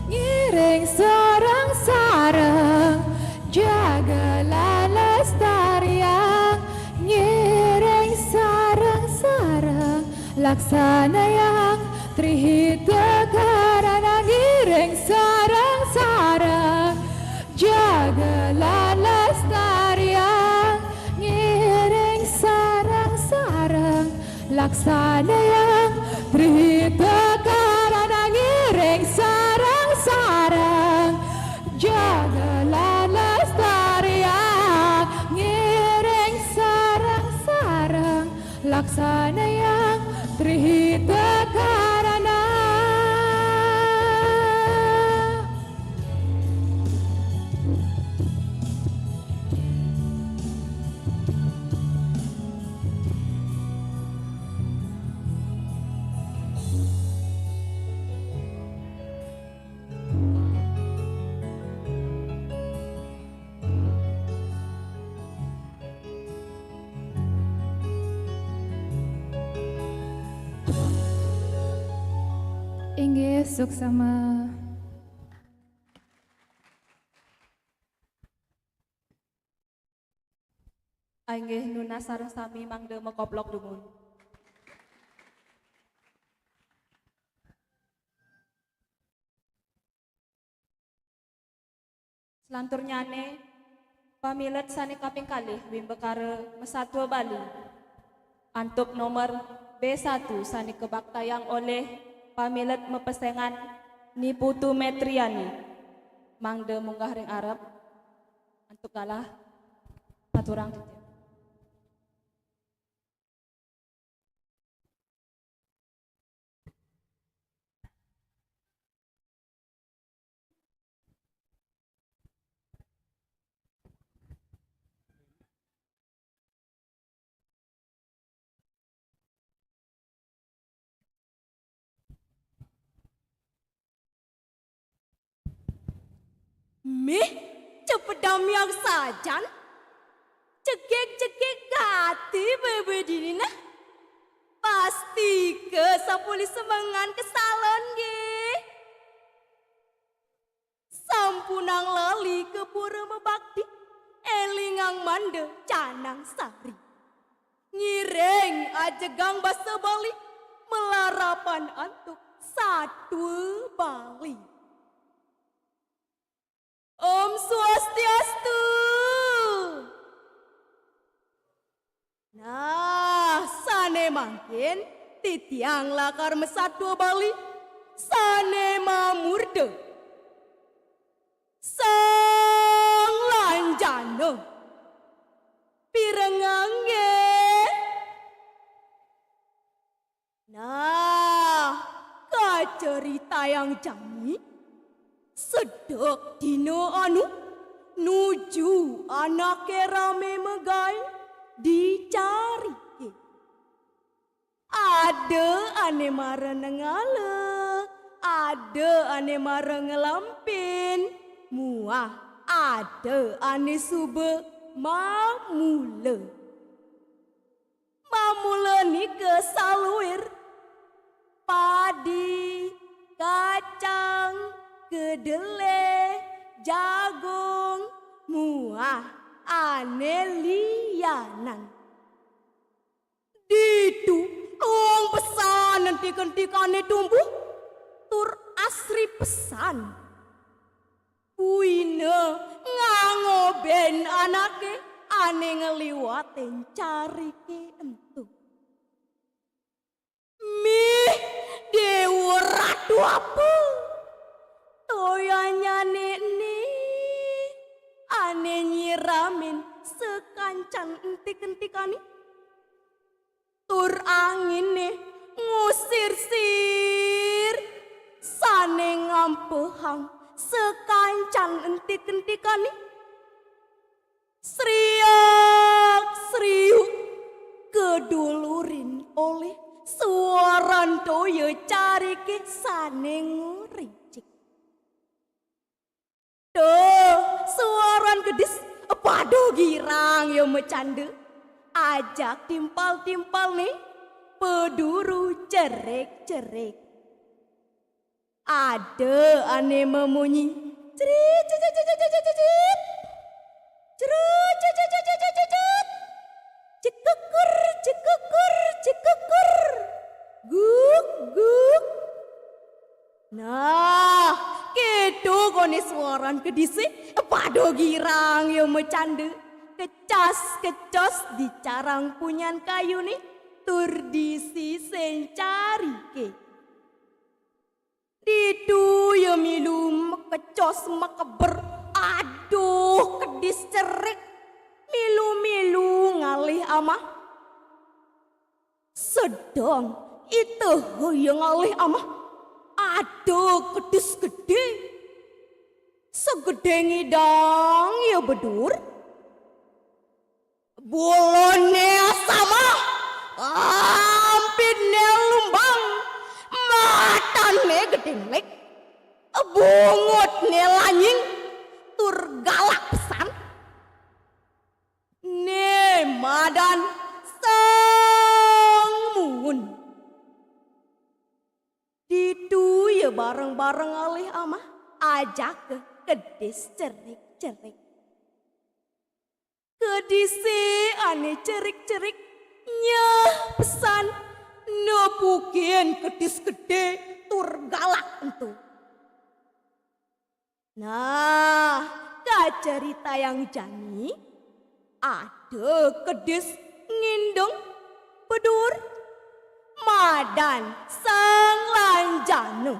Ngiring sareng-sareng, jaga lan lestariang. Ngiring sareng-sareng, laksanayang trihita karana. Ngiring sareng-sareng, jaga lan lestariang. Ngiring sareng-sareng, laksanayang trihita karana. Ngiring sareng-sareng, jaga lan lestariang. Ngiring sareng-sareng, laksanayang trihita karana. Inggih, suksma. Inggih, nunas sareng sami mangda makoplok dumun. Selanturnyane, pamilet sane kaping kalih wimbakara Masatua Bali. Antuk nomor B satu sane kabaktayang olih pamilet mapesengan Ni Putu Metriani. Mangda munggah ring arep. Antuk galah, aturang titip. Mih, cepet damiang sajan. Cekik-cekik gati bebe dini nah. Pastika sampun semengan kesalon nggih. Sampunang lali ke pura mabakti, elingang manda canang sari. Ngiring ajegang basa Bali, malarapan antuk satua Bali. Om Swastiastu. Nah, sane mangkin titiang lakar masatua Bali, sane mamurda Sang Lanjana. Pirengang nggih? Nah, kacaritayang jani, sedek dina anu nuju anake rame magae di Carike. Ada ane mara nengala, ada ane mara ngelampin, muah ada ane suba mamula. Mamula nika saluir padi, kacang, kedele, jagung, muah ane lianan. Ditu luung pesan entik-entikane tumbuh tur asri pesan. Buina ngangoben anake ane ngliwatin Carike ento. Mih, Dewa Ratu apa? Toyanyane ene ane nyiramin sakancan entik-entikane. Tur angine ngusir-sir sane ngampehang sakancan entik-entikane. Sriak-sriuk kedulurin olih suaran toya Carike sane ngoricik. Duh, suaran kedis pada girang ya macanda. Ajak timpal-timpalne paduru cerik-cerik. Ada ane mamunyi, crit, crit, crit, crit, crit, crit, crit. Cru, cru, cru, cru, cru, cru, cru. Cekukur, cekukur, cekukur. Guk, guk. Nah, keto kone suaran kedise pada girang ya macanda. Kecas-kecos di carang punyan kayune tur di sisin Carike. Ditu ya milu makecos makeber. Aduh, kedis cerik. Milu-milu ngalih amah. Sedeng iteha ya ngalih amah. Ada kedis gede. Segede ngidang ya bedur. Bulune sama, ampidne lumbang, matane gedhe melik, bungutne lanying, tur galak pesan. Ne madan Sang Muun. Ditu ya bareng-bareng ngalih amah, ajaka kedis cerik-cerik. Kedise ane cerik-cerik nyeh pesan nepukin kedis gede tur galak ento. Nah, kacaritayang jani, ada kedis ngindeng bedur madan Sang Lanjana.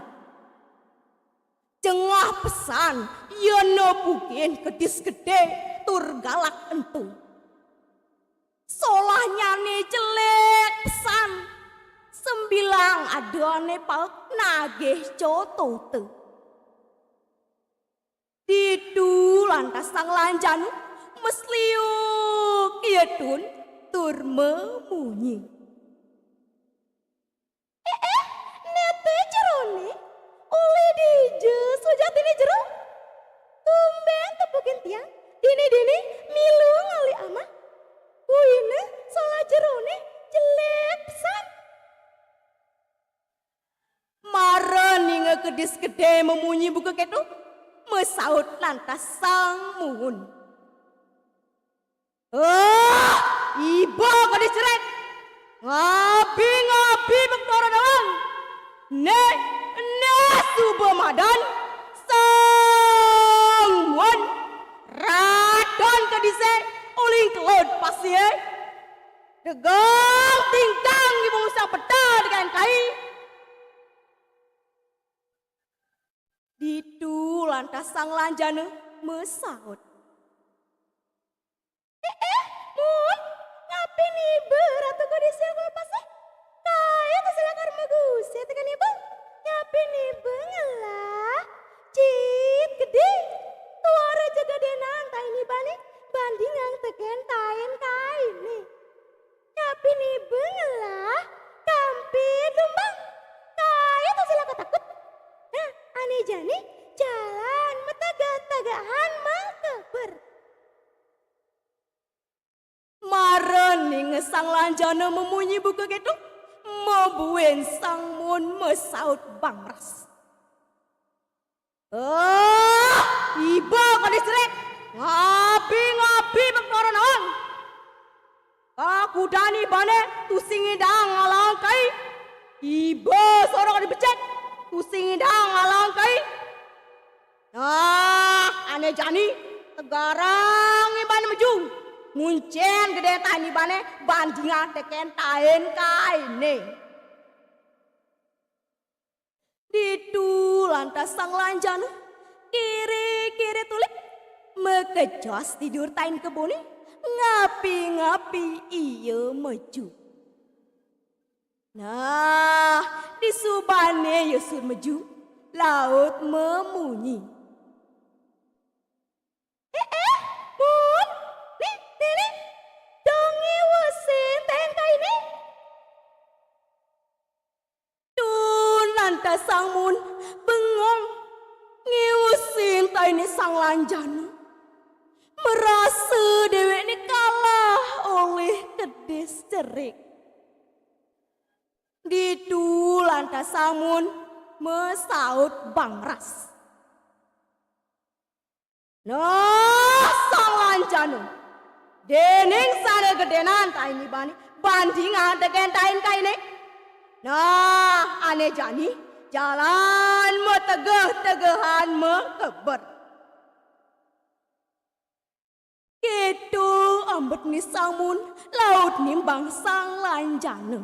Jengah pesan ya nepukin kedis gede tur galak ento. Solahnyane jelek pesan. Sembilang ada ane paek nagih cotota. Ditu lantas Sang Lanjana mesliuk ya tun tur mamunyi. Eh, eh, nete jerone? Olih dija sujatine jero? Tumben tepukin tiang, dini-dini milu ngalih amah. Buina solah jerone jelek pesan. Mara ninga kedis gede mamunyi buka keto, masaut lantas Sang Muun. "Ah, Iba ka dicrek. Ngabi-ngabi bektora doang. Né, né suba madan. Sang Muon. Raton ka dise uling kelod pasié. Degang tingkang iba ngusang peta degan kai. Ditu lantas Sang Lanjana masaut. "Eh, eh, Muon, ngapi niba Ratu ka dise uling kelod pasié? Kaé tusi lakar magusit tekén iba. Ngapi niba ngelah? Cit gedé. Tuara ja gedénan tain ibané bandingang tekén tain kainé. Ngapi niba ngelah? Kampid lumbang. Kaé tusi lakar takut. Nah, ané jani jalan mategeh-tegehan makeber." Mara ningeh Sang Lanjana mamunyi buka kéto, mabuin Sang Muon masaut bangras. "Eh, iba ka dicrek, ngabi-ngabi bektora doang. Kakudan ibané tusi ngidang ngalahang kai. Iba soroh ka dibecek, tusi ngidang ngalahang kai. Nah, ané jani, tegarang ibané maju. Muncén gedé tain ibané bandingang tekén tain kainé." Ditu lantas Sang Lanjana, kiri-kiri tulik, makejos tidur tain keboné, ngapi-ngapi ia maju. Nah, disubané ia suud maju, laut mamunyi. "Eh, eh, Muon, né, né, né, dong ngiusin tain kainé." Tun lantas Sang Muon bengong ngiusin tainé Sang Lanjana. Marasa déwékné kalah olih kedis cerik. Ditu lantas Sang Muon masaut bangras. Nah, Sang Lanjana. Déning sané gedénan tain ibané bandingang tekén tain kainé. Nah, ané jani jalan mategeh-tegehan makeber. Kéto ambetné Sang Muon laut nimbang Sang Lanjana.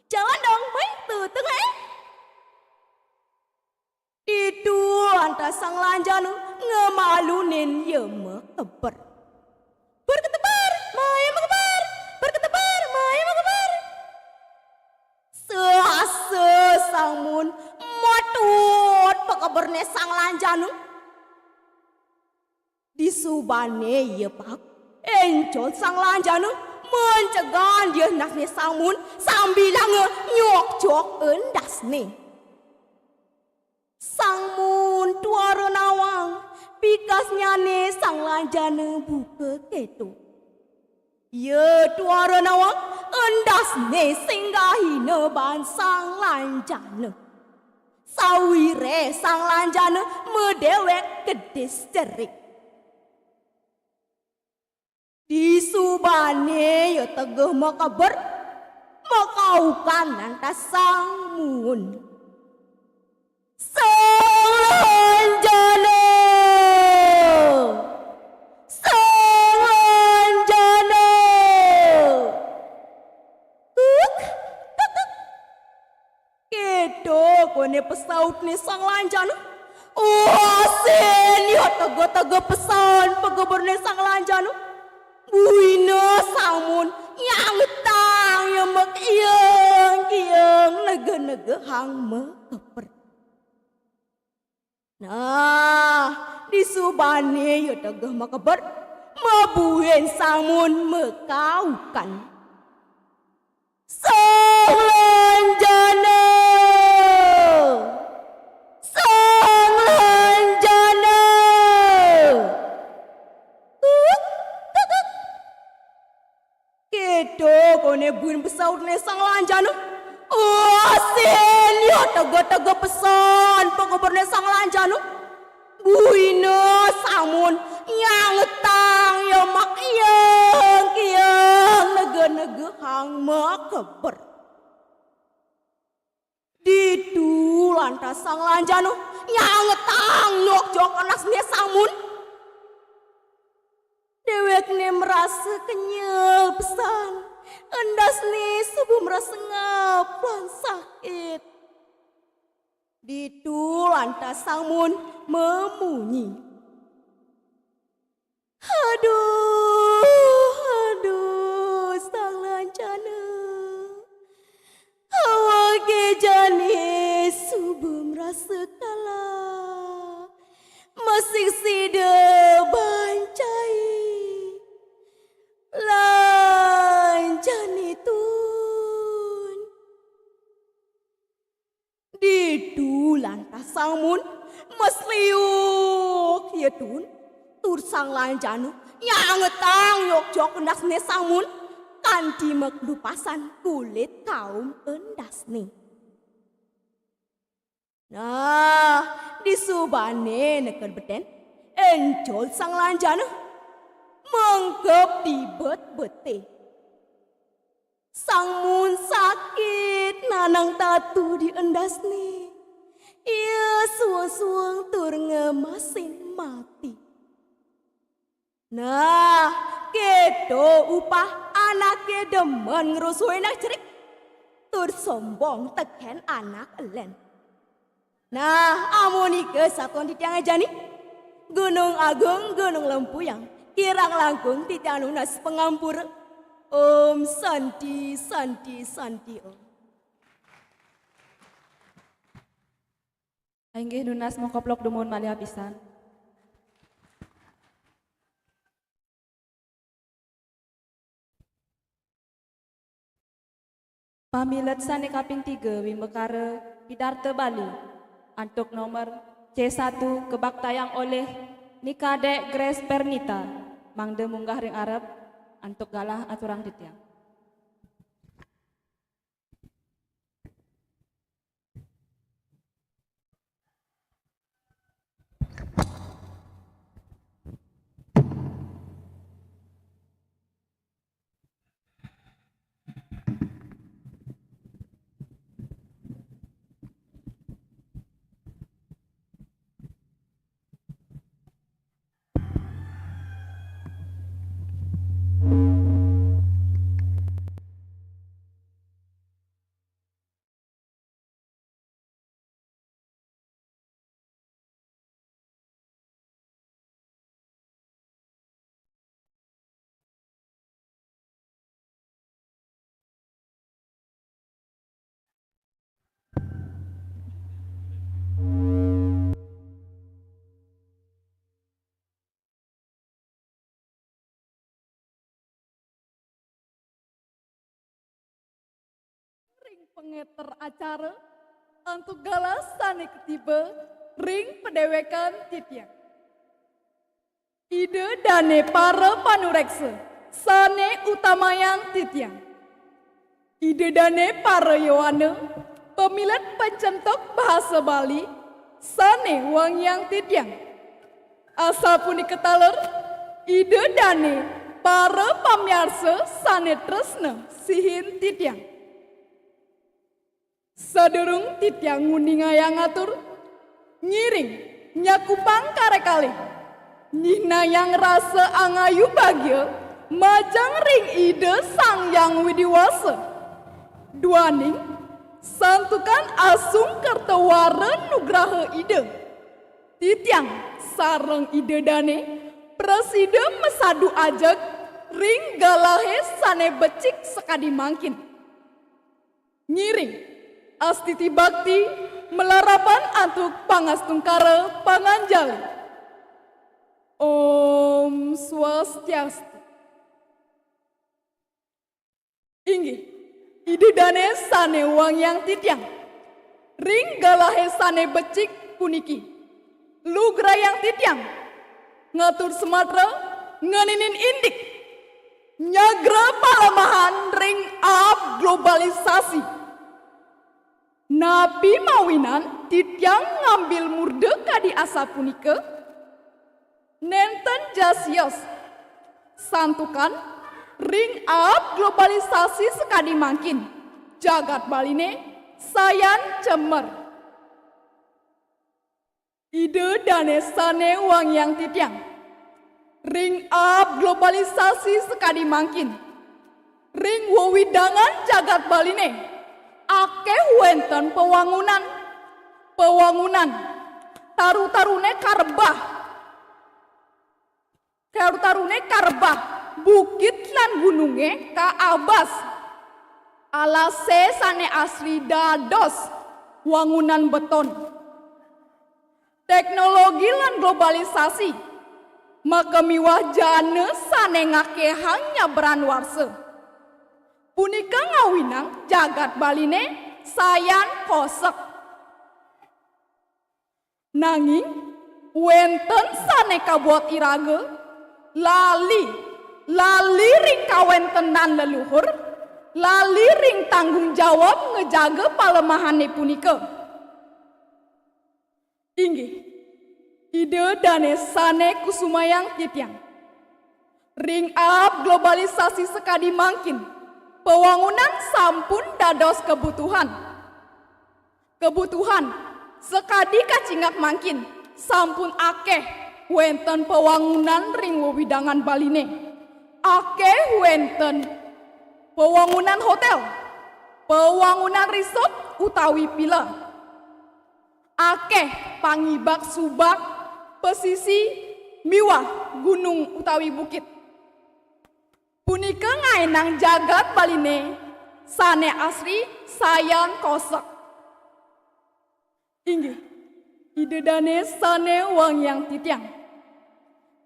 Jalan dong, mai tetengah. Ditu lantas Sang Lanjana ngamalunin ia makeber. Berketeber, maya makeber. Berketeber, maya makeber. Sehasa Sang Muon matut pakeberné Sang Lanjana. Disubané ia paek, éncot Sang Lanjana mencegan diah endasné Sang Muon sambilanga nyokjok endasné. Sang Muon tuara nawang, bikasnyané Sang Lanjana buka kéto. Ia tuara nawang, endasné singgahina baan Sang Lanjana. Sawiréh Sang Lanjana madéwék kedis cerik. Disubané ia tegeh makeber, makaukan lantas Sang Muon. Sang Lanjana! Sang Lanjana! Kuk, kuk, kuk. Kéto koné pasautné Sang Lanjana. Uasin ia tegeh-tegeh pesan pakeberné Sang Lanjana. Buina Sang Muon nyangetang ia makieng-kieng negeh-negehang makeber. Nah, disubané ia tegeh makeber, mabuin Sang Muon makaukan. Sang Lanjana! Sang Lanjana! Kuk, kuk, kuk. Kéto koné buin pasautné Sang Lanjana. Uasin ia tegeh-tegeh pesan pakeberné Sang Lanjana. Buina Sang Muon nyangetang ia makieng-kieng Sang makeber. Ditu lantas Sang Lanjana nyangetang nyokjok endasné Sang Mun. Déwékné merasa kenyel pesan, endasné suba merasa ngap lan sakit. Ditu lantas Sang Mun mamunyi. Aduh, aduh, Sang Lanjana. Awaké jani suba merasa kalah. Masih sida bancai. Lanjana tun. Ditu lantas Sang Mun masliuk ia tun, tur Sang Lanjana nyangetang nyokjok endasné Sang Mun kanti maklupasan kulit kaum endasné. Nah, disubané neked betén, encul Sang Lanjana mengkeb di betbeté. Sang Mun sakit nanang tatu di endasné. Ia suweng-suweng tur ngemasin mati. Nah, kéto upah anaké demen ngrusuhin anak jerik, tur sombong tekén anak lén. Nah, amunika satuan titiangé jani, Gunung Agung, Gunung Lempuyang, kirang langkung titiang nunas pangampura. Om Santi, Santi, Santi Om. Inggih nunas mongkoplok dumun malih apisan. Pamilet sané kaping tiga wimbakara pidarta Bali antuk nomor C satu kabaktayang olih Ni Kadék Grace Pernita, mangda munggah ring arep antuk galah aturang titiang. Ring pangéter acara, antuk galah sané katiba ring padéwékan titiang. Ida dané para panuréksa sané utamayang titiang. Ida dané para yowana, pamilet pancentuk bahasa Bali sané wangiang titiang. Asapunika taler, Ida dané para pamiarsa sané tresna sihin titiang. Sadurung titiang nguningayang atur, ngiring nyakupang karékalih, nyihnayang rasa angayu bagia majeng ring Ida Sang Hyang Widhi Wasa. Duaning santukan asung kerta wara nugraha Ida, titiang sareng Ida dané prasida masadu ajeg ring galahé sané becik sakadi mangkin. Ngiring astiti bakti malarapan antuk pangastungkara panganjali. Om Swastiastu. Inggih, Ida dané sané wangiang titiang. Ring galahé sané becik puniki, lugrayang titiang ngatur samatra ngeninin indik, nyagra palemahan ring aab globalisasi. Napi mawinan titiang ngambil murda kadi asapunika? Nénten jasios, santukan Ring aab globalisasi sakadi mangkin, jagat Baliné sayan cemer. Ida dané sané wangiang titiang. Ring aab globalisasi sakadi mangkin, ring wewidangan jagat Baliné akéh wénten pawangunan. Pawangunan, taru-taruné karebah. Taru-taruné karebah, bukit lan gunungé kaabas. Alasé sané asri dados wangunan beton. Téknologi lan globalisasi makamiwah jana sané ngakéhang nyabran warsa. Punika ngawinang jagat Baliné sayan kosek. Nanging wénten sané kabuat iraga lali, lali ring kawéntenan leluhur, lali ring tanggung jawab ngajaga palemahané punika. Inggih, Ida dané sané kusumayang titiang. Ring aab globalisasi sakadi mangkin, pawangunan sampun dados kabutuhan. Kabutuhan sakadi kacingak mangkin, sampun akéh wénten pawangunan ring wewidangan Baliné. Akéh wénten pawangunan hotél, pawangunan resort utawi villa. Akéh pangibak subak, pesisi, miwah gunung utawi bukit. Punika ngaénang jagat Baliné sané asri sayan kosek. Inggih, Ida dané sané wangiang titiang.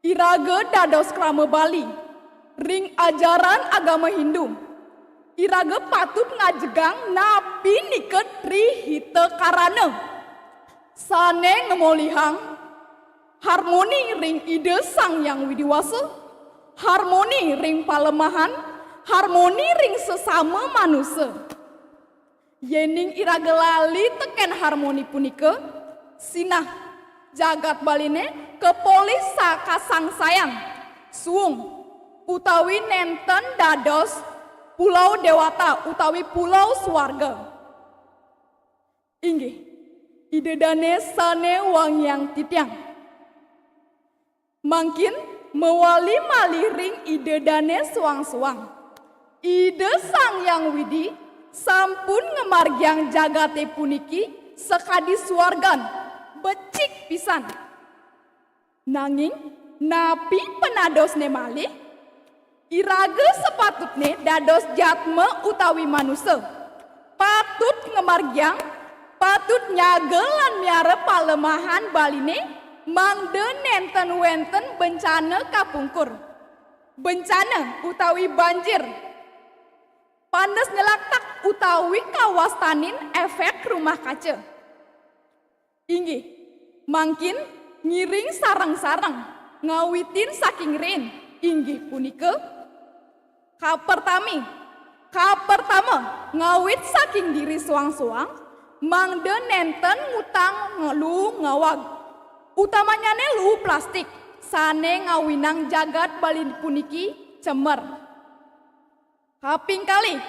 Iraga dados krama Bali ring ajaran agama Hindu. Iraga patut ngajegang napi nika Tri Hita Karana, sané ngamolihang harmoni ring Ida Sang Hyang Widi Wasa, harmoni ring palemahan, harmoni ring sesama manusa. Yéning iraga lali tekén harmoni punika, sinah jagat Baliné kapolih sa-, kasangsayan, suung, utawi nénten dados pulau déwata utawi pulau suarga. Inggih, Ida dané sané wangiang titiang. Mangkin mawali malih ring Ida dané suang-suang. Ida Sang Hyang Widi sampun ngamargiang jagaté puniki sakadi suargan, becik pisan. Nanging napi panadosné malih? Iraga sapatutné dados jatma utawi manusa. Patut ngamargiang, patut nyaga lan miara palemahan Baliné, mangda nénten wénten bencana kapungkur. Bencana utawi banjir, panas nyelaktak utawi kawastanin éfék rumah kaca. Inggih, mangkin ngiring sareng-sareng ngawitin saking riin, inggih punika, kapertami, kapertama, ngawit saking diri suang-suang, mangda nénten ngutang ngelu ngawag. Utamanyané luu plastik, sané ngawinang jagat Bali puniki cemer. Kaping kalih,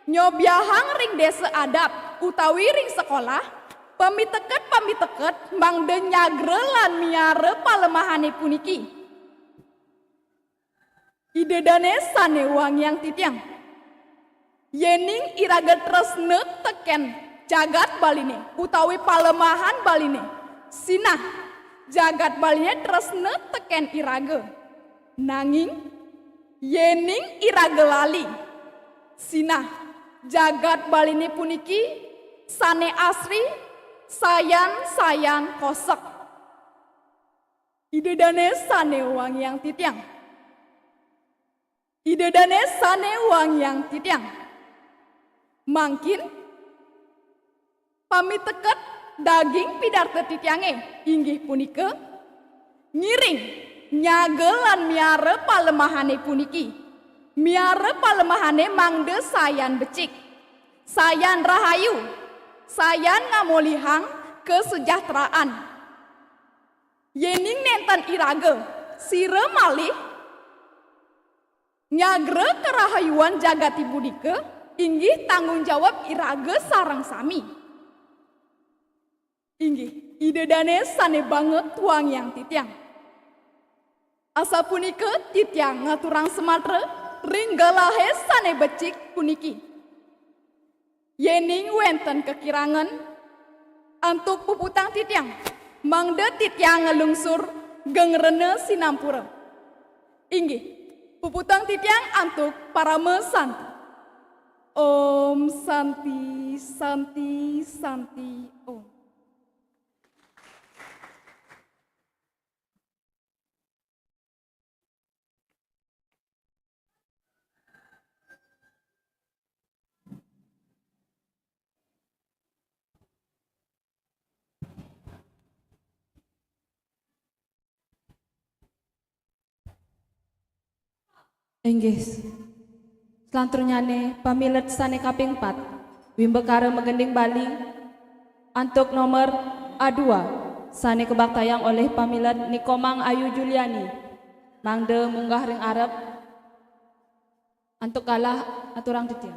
nyobiahang ring désa adat utawi ring sekolah, pamiteket-pamiteket mangda nyagra lan miara palemahané puniki. Ida dané sané wangiang titiang. Yéning iraga tresna tekén jagat Baliné utawi palemahan Baliné, sinah jagat Baliné tresna tekén iraga. Nanging yéning iraga lali, sinah jagat Baliné puniki sané asri, sayan-sayan kosek. Ida dané sané wangiang titiang. Ida dané sané wangiang titiang. Mangkin pamiteket daging pidarta titiangé, inggih punika, ngiring, nyaga lan miara palemahané puniki. Miara palemahané mangda sayan becik, sayan rahayu, sayan ngamolihang kasejahteraan. Yéning nénten iraga, sira malih Nyagra karahayuan jagaté punika inggih tanggung jawab iraga sareng sami. Inggih, Ida Dané sané banget wangiang titiang. Asapunika titiang ngaturang sumatra ring galahé sané becik puniki. Yéning wénten kakirangan antuk puputang titiang, mangda titiang nglungsur geng rena sinampura. Inggih, puputang titiang antuk parama santi. Om Santi, Santi, Santi, Om. Inggih. Selanturnyané pamilet sané kaping pat, wimbakara magending Bali antuk nomor A dua sané kabaktayang olih pamilet Ni Komang Ayu Juliani. Mangda munggah ring arep antuk galah aturang titiang.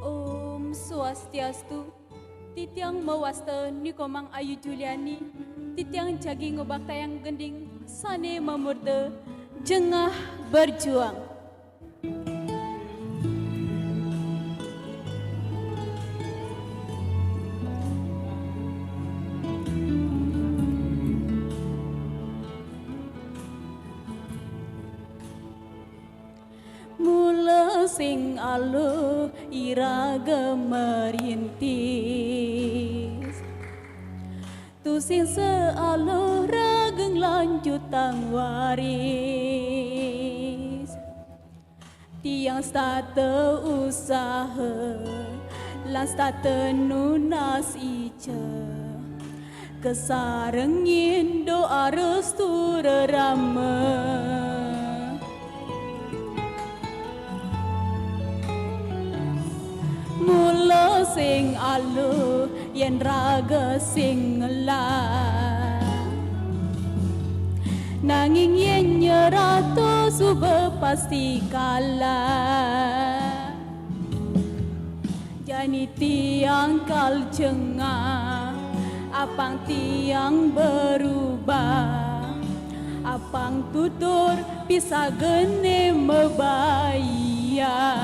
Om Swastiastu. Titiang mawasta Ni Komang Ayu Juliani. Titiang jagi ngabaktayang gending sané mamurda Jengah Berjuang. Mula sing aluh iraga merintis, tusing saaluh raga nglanjutang waris. Tiang setata usaha, lan setata nunas ica, kasarengin doa restu rerama. Mula sing aluh yén raga sing ngelah, nanging yén nyerata suba pasti kalah. Jani tiang kal jengah, apang tiang berubah, apang tutur pisagané mabayah.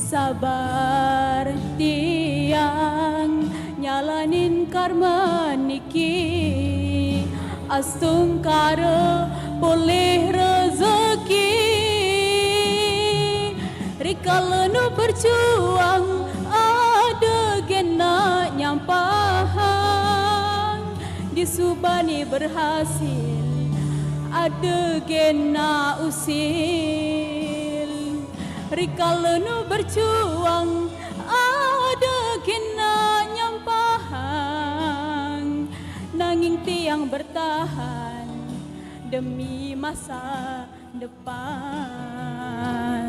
Sabar tiang nyalanin karma niki, astungkara polih rejeki. Rikala nu berjuang ada gén nak nyampahang, disubané berhasil ada gén nak usil. Rikala nu berjuang ada gén nak nyampahang, nanging tiang bertahan demi masa depan.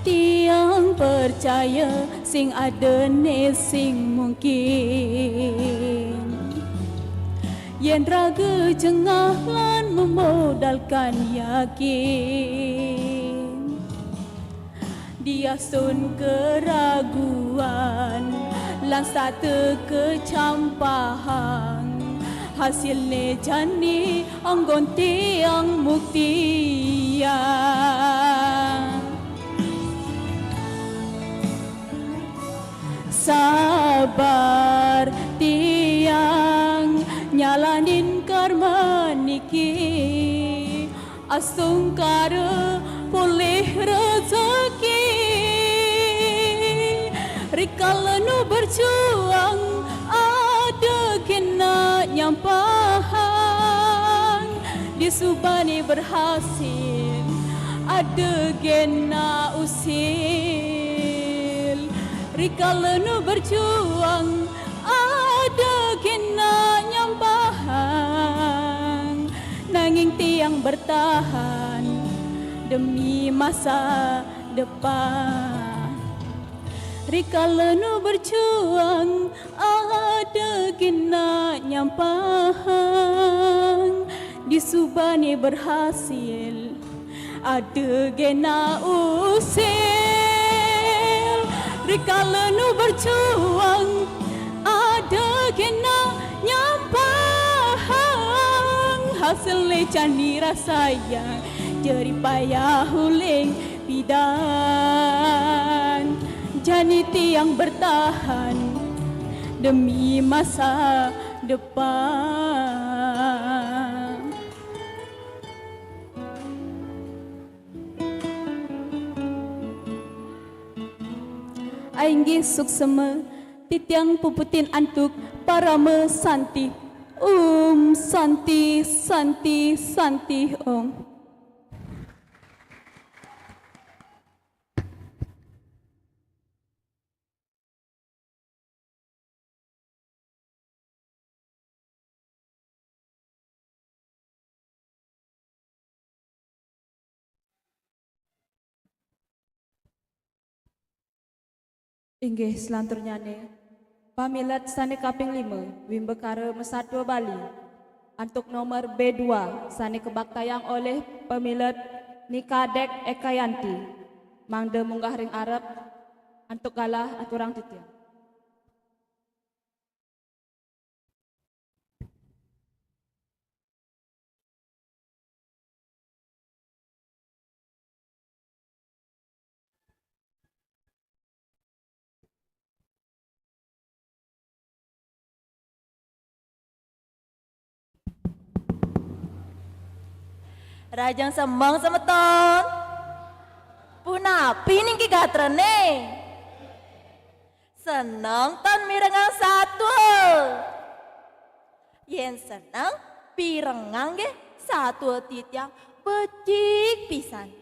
Tiang percaya sing ada né sing mungkin. Yén raga jengah lan memodalkan yakin, Diasun keraguan lan sate kecampahang, hasilne jani anggon tiang muktiang. Sabar tiang nyalanin karma niki, astungkara polih rejeki. Rikala nu berjuang, ada kena nyampahang. Disubane berhasil, ada kena usil. Rikala nu berjuang, ada kena nyampahang. Nanging tiang bertahan demi masa depan. Rikala nu berjuang, ada kena nyampahang. Disubane berhasil, ada kena usil. Rikala nu berjuang, ada kena nyampahang. Hasilne jani rasayang, jerih payah uling pidan. Jani tiang bertahan demi masa depan. Inggih suksema, titiang puputin antuk Parama Santi. Om Santi, Santi, Santi, Om. Inggih, selanturnyane, pamilet sane kaping lima, wimbakara masatua Bali, antuk nomor B dua, sane kabaktayang olih pamilet Ni Kadek Ekayanti. Mangda munggah ring arep, antuk galah aturang titiang. Rahajeng semeng semeton. Punapi niki gatrane? Seneng tan mirengang satua? Yen seneng, pirengang nggih satua titiang becik pisan.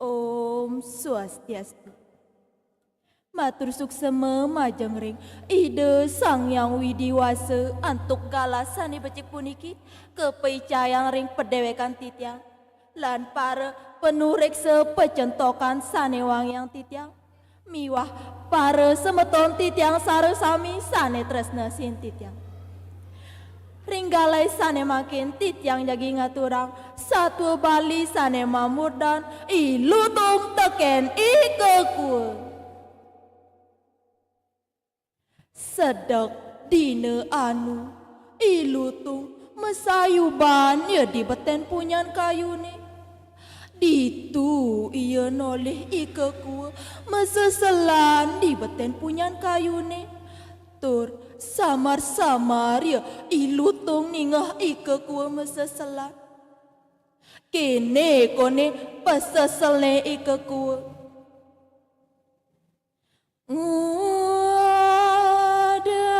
Om Swastiastu. Matur suksema majeng ring Ida Sang Hyang Widi Wasa antuk galah sane becik puniki kapaicayang ring padewekan titiang lan para panureksa pacentokan sane wangiang titiang. Miwah para semeton titiang sareng sami sane tresna sin titiang. Ring galahé sane mangkin titiang jagi ngaturang satua Bali sane mamurdan I Lutung tekén I Kekua. Sedek dina anu, I Lutung masayuban ya di beten punyan kayune. Ditu ia nolih I Kekua maseselan di beten punyan kayune. Tur samar-samar ya I Lutung ningeh I Kekua maseselan. Kene kone paseselne I Kekua. Nguada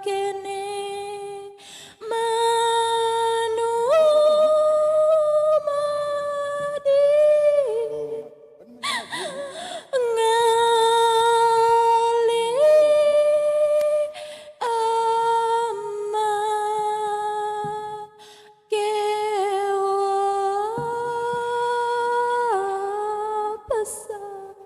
kene manu madi ngalih ama kewa pesan.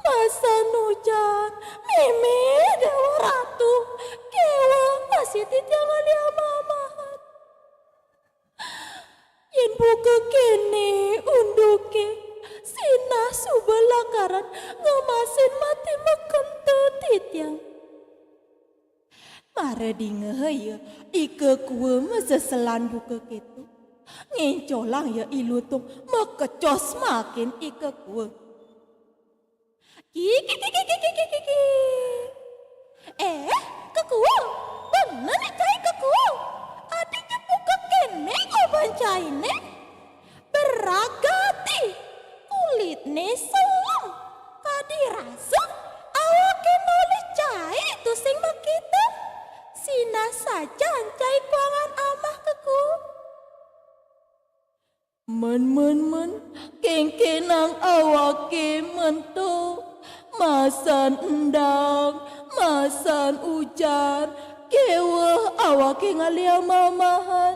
Masan ujan, mimih Déwa Ratu, kéweh masih titiang ngalih amah-amahan. Yén buka kéné unduké, sinah suba lakaran ngemasin mati makenta titiang. Mara dingehé ya, I Kekua maseselan buka kéto. Ngéncolang ya I Lutung, makecos makin I Kekua. Kiki, kiki, kiki, kiki, kiki. Eh, Kekua, bener né cai Kekua. Adi nyebuk kekéné oban cainé. Beragati, kulitné selem. Kadi rasa, awaké nolih cai tusing makita. Sinah sajan cai kuangan amah Kekua. Men, men, men, kéngkénang awaké mento, masan endang, masan ujan, kéweh awaké ngalih amah-amahan,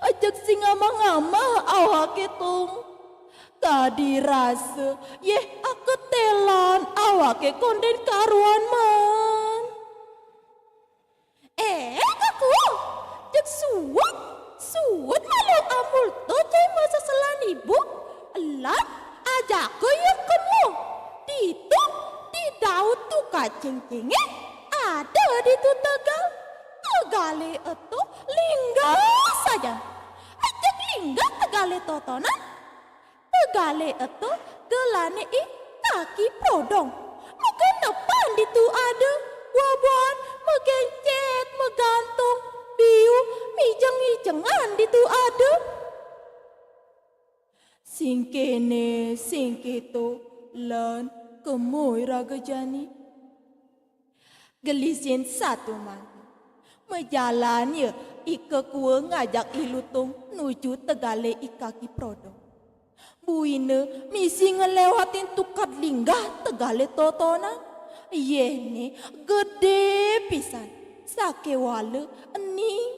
ajak sing ngamah-ngamah awaké tung. Kadi rasa, yéh aketélan awaké kondén karuan man. Eh, Kekua, jeg suud, suud malu amulta cai maseselan ibu, lan ajaka ya kema. Ditu, di daud tukad cingcingé, ada ditu tegal. Tegalé eto linggah sajan. Jeg linggah tegalé totonan. Tegalé eto gelané I Kaki Prodong. Magenepan ditu ada, buah-buahan magencét, magantung, biu, mijeng-ijengan ditu ada. Sing kéné, sing kéto, lan kema iraga jani. Gelisin satu mangkin. Majalan ya I Kekua ngajak I Lutung nuju tegalé I Kaki Prodong. Buina misi ngelewatin tukad linggah tegalé totonan. Yéhné gedé pisan. Sakéwala ening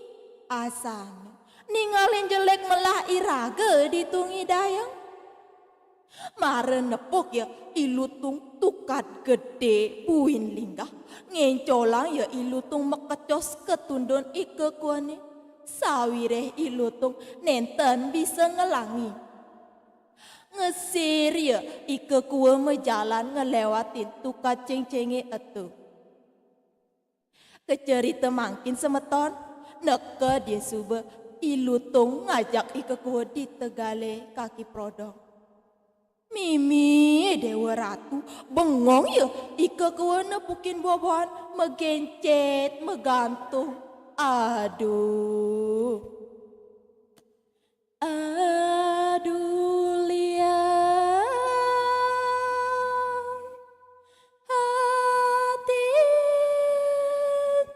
asana. Ningalin jelék melah iraga ditu ngidayang. Mara nepuk ya I Lutung tukad gedé buin linggah, ngéncolang ya I Lutung makecos ka tundun I Kekuané. Sawiréh I Lutung nénten bisa ngelangi. Ngesir ya I Kekua majalan ngelewatin tukad cingcingé etu. Kacerita mangkin semeton, neked ya suba I Lutung ngajak I Kekua di tegalé Kaki Prodong. Mimi Déwa Ratu bengong ya I Kekua nepukin bobohan magencét magantung. Aduh. Aduh liang ati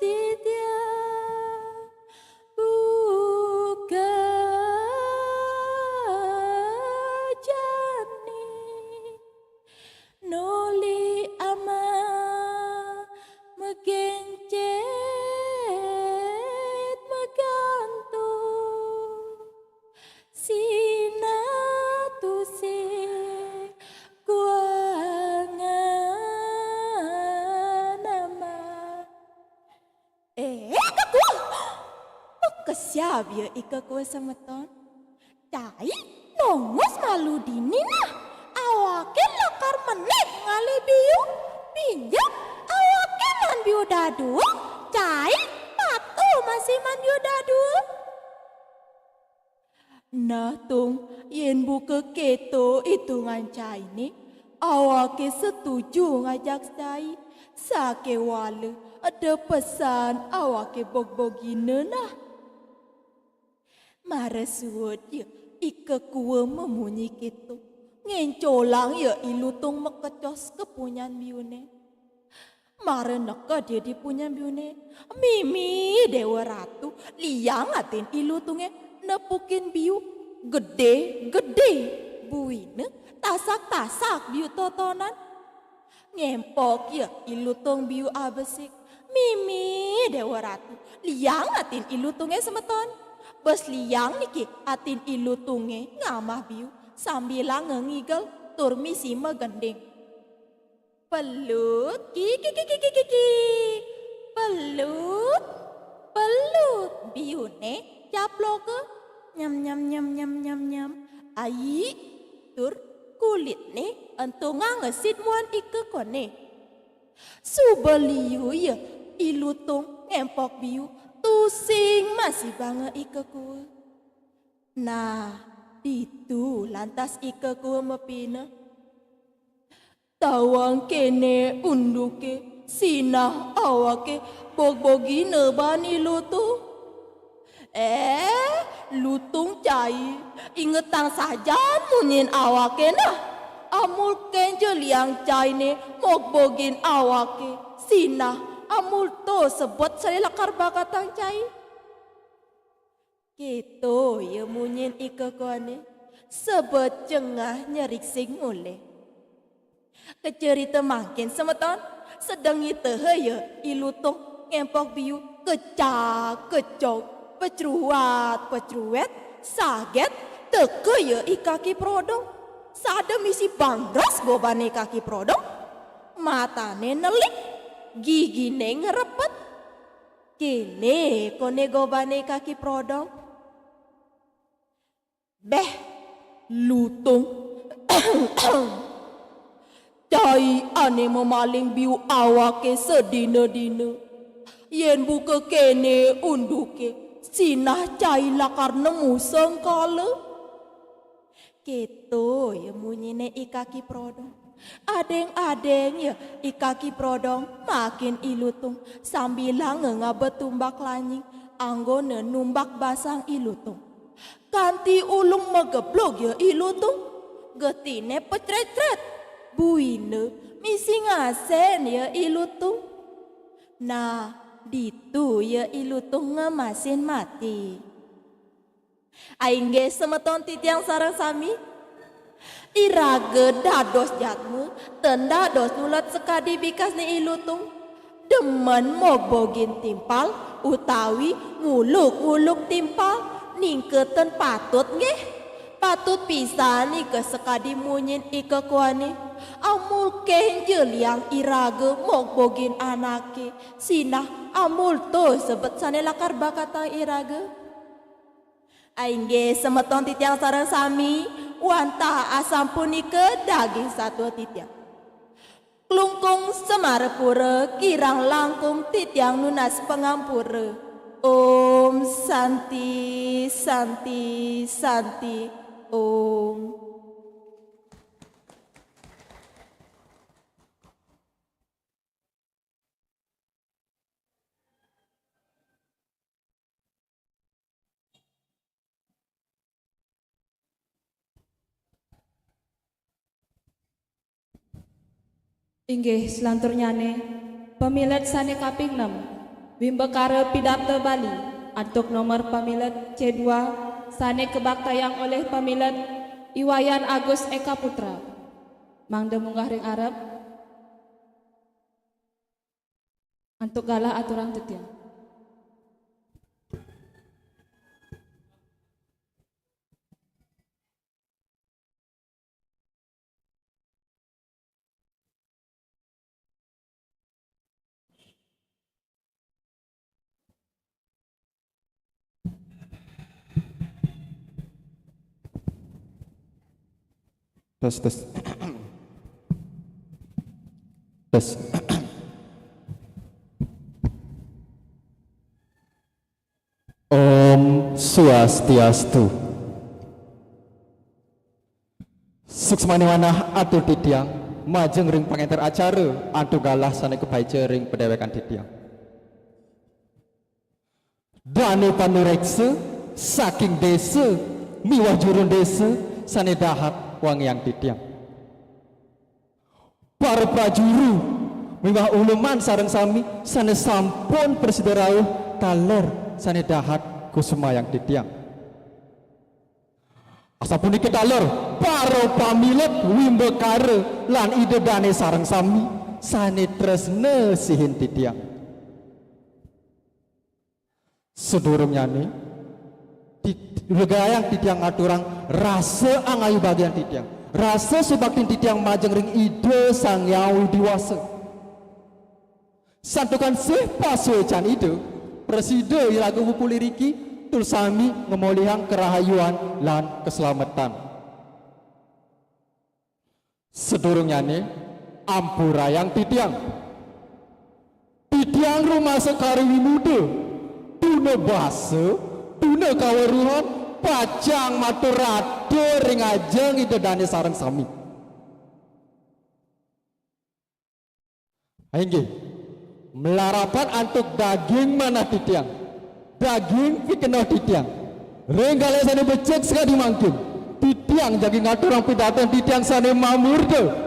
titiang buka jani. Nuli ama magencét magantung, sinah tusing kuangan ama. Eh, Kekua! Makesiab ya I Kekua semeton. Cai nongos malu dini nah. Awaké lakar menit ngalih biu. Pinjep, awaké man biu dadua. Cai patuh masih man biu dadua. Nah tung, yén buka kéto itungan cainé, awaké setuju ngajak cai, sakéwala eda pesan awaké bogbogina nah. Mara suud ya I Kekua mamunyi kéto, ngéncolang ya I Lutung makecos ka punyan biuné. Mara neked ya di punyan biuné, mimi Déwa Ratu, liang atin I Lutungé nepukin biu gedé-gedé, buina tasak-tasak biu totonan. Ngempok ya I Lutung biu abesik, mimi Déwa Ratu, liang atin I Lutungé semeton. Bes liang niki atin I Lutungé ngamah biu sambilanga ngigel tur misi magending. Pelut, ki, ki, ki, ki, ki, ki, ki. Pelut, pelut. Biuné caploka, nyam, nyam, nyam, nyam, nyam, nyam. Ai, tur kulitné ento ngangesit muan ika koné. Suba liu ya I Lutung ngempok biu, tusing masih banga ika kua. Nah, ditu lantas ika kua mapineh. Tawang kéné unduké, sinah awaké bogbogina bani Lutung. Eh, Lutung cai, ingetang sajan munyin awaké nah. Amul kénja liang cainé mogbogin awaké, sinah amul to sebet sané lakar bakatang cai. Kéto ya munyin ika koné, sebet jengah nyeriksing mulih. Kacarita mangkin semeton, sedeng ngitaha ya I Lutung ngempok biu kecak-kecok, pecruat-pecruet, saget, teka ya I Kaki Prodong. Sada misi bangras gobané Kaki Prodong, matané nelik, giginé ngrepet. Kéné koné gobané Kaki Prodong. Béh, Lutung. Cai ané mamaling biu awaké sadina-dina. Yén buka kéné unduké, sinah cai lakar nemu sengkala. Kéto ya munyiné I Kaki Prodong. Adéng-adéng ya I Kaki Prodong makin I Lutung, sambilanga ngaba tumbak lanying, anggona numbak basang I Lutung. Kanti ulung mageblug ya I Lutung, getiné pecrétcrét, buina misi ngasén ya I Lutung. Nah, ditu ya I Lutung ngemasin mati. Inggih semeton titiang sareng sami, iraga dados jadma, ten dados nulet sakadi bikasné I Lutung. Demen mogbogin timpal utawi nguluk-nguluk timpal, ningka ten patut nggih. Patut pisan nika sakadi munyin I Kekuané. Amul kénja liang iraga mogbogin anaké, sinah amul to sebet sané lakar bakatang iraga. Inggih, semeton titiang sareng sami, wantah asapunika daging satua titiang. Klungkung Semarapura, kirang langkung titiang nunas pangampura. Om Santi, Santi, Santi, Om. Inggih, selanturnyané, pamilet sané kaping nem, Wimbakara Pidabda Bali, antuk nomor pamilet C dua, sané kabaktayang olih pamilet I Wayan Agus Eka Putra. Mangda munggah ring arep. Antuk galah aturang titiang. Tes, tes. Tes. Om Swastiastu. Suksmaning manah atur titiang, majeng ring pangenter acara, antuk galah sané kapaica ring padéwékan titiang. Dané panuréksa saking désa miwah jurun désa sané dahat wangiang titiang. Para prajuru miwah uleman sareng sami sané sampun prasida rauh taler sané dahat kusumayang titiang. Asapunika taler para pamilet Wimbakara lan Ida Dané sareng sami sané tresna sihin titiang. Sadurungnyané, tit-, legayang titiang ngaturang rasa angayu bagian titiang, Rasa subaktin titiang majeng ring Ida Sang Hyang Widi Wasa. Santukan sih pasuécan Ida, prasida iraga pupul iriki, tur sami ngamolihang karahayuan lan kaslametan. Sadurungnyané, ampurayang titiang. Titiang rumasa kari wimuda, tuna basa, tuna kaweruhan, pacang matur rada ring ajeng Ida dané sareng sami. Inggih, malarapan antuk daging manah titiang, daging pikenoh titiang. Ring kalih sané becik sakadi mangkin, titiang jagi ngaturang pidartan titiang sané mamurda.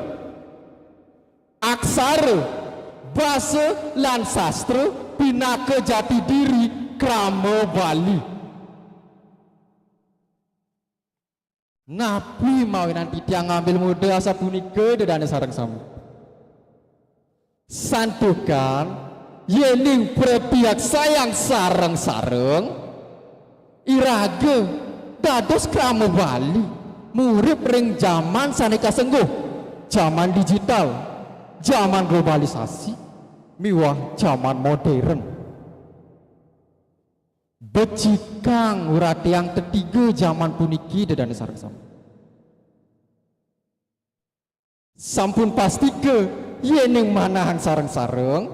Aksara, basa, lan sastra pinaka jati diri krama Bali. Napi mawinan titiang ngambil murda asapunika, Ida dané sareng sami? Santukan yéning pratiaksayang sareng-sareng, iraga dados krama Bali, murip ring jaman sané kasengguh, jaman digital, jaman globalisasi, miwah jaman modern. Becikang uratiang tetiga jaman puniki, Ida dané sareng sami. Sampun pastika yéning manahang sareng-sareng,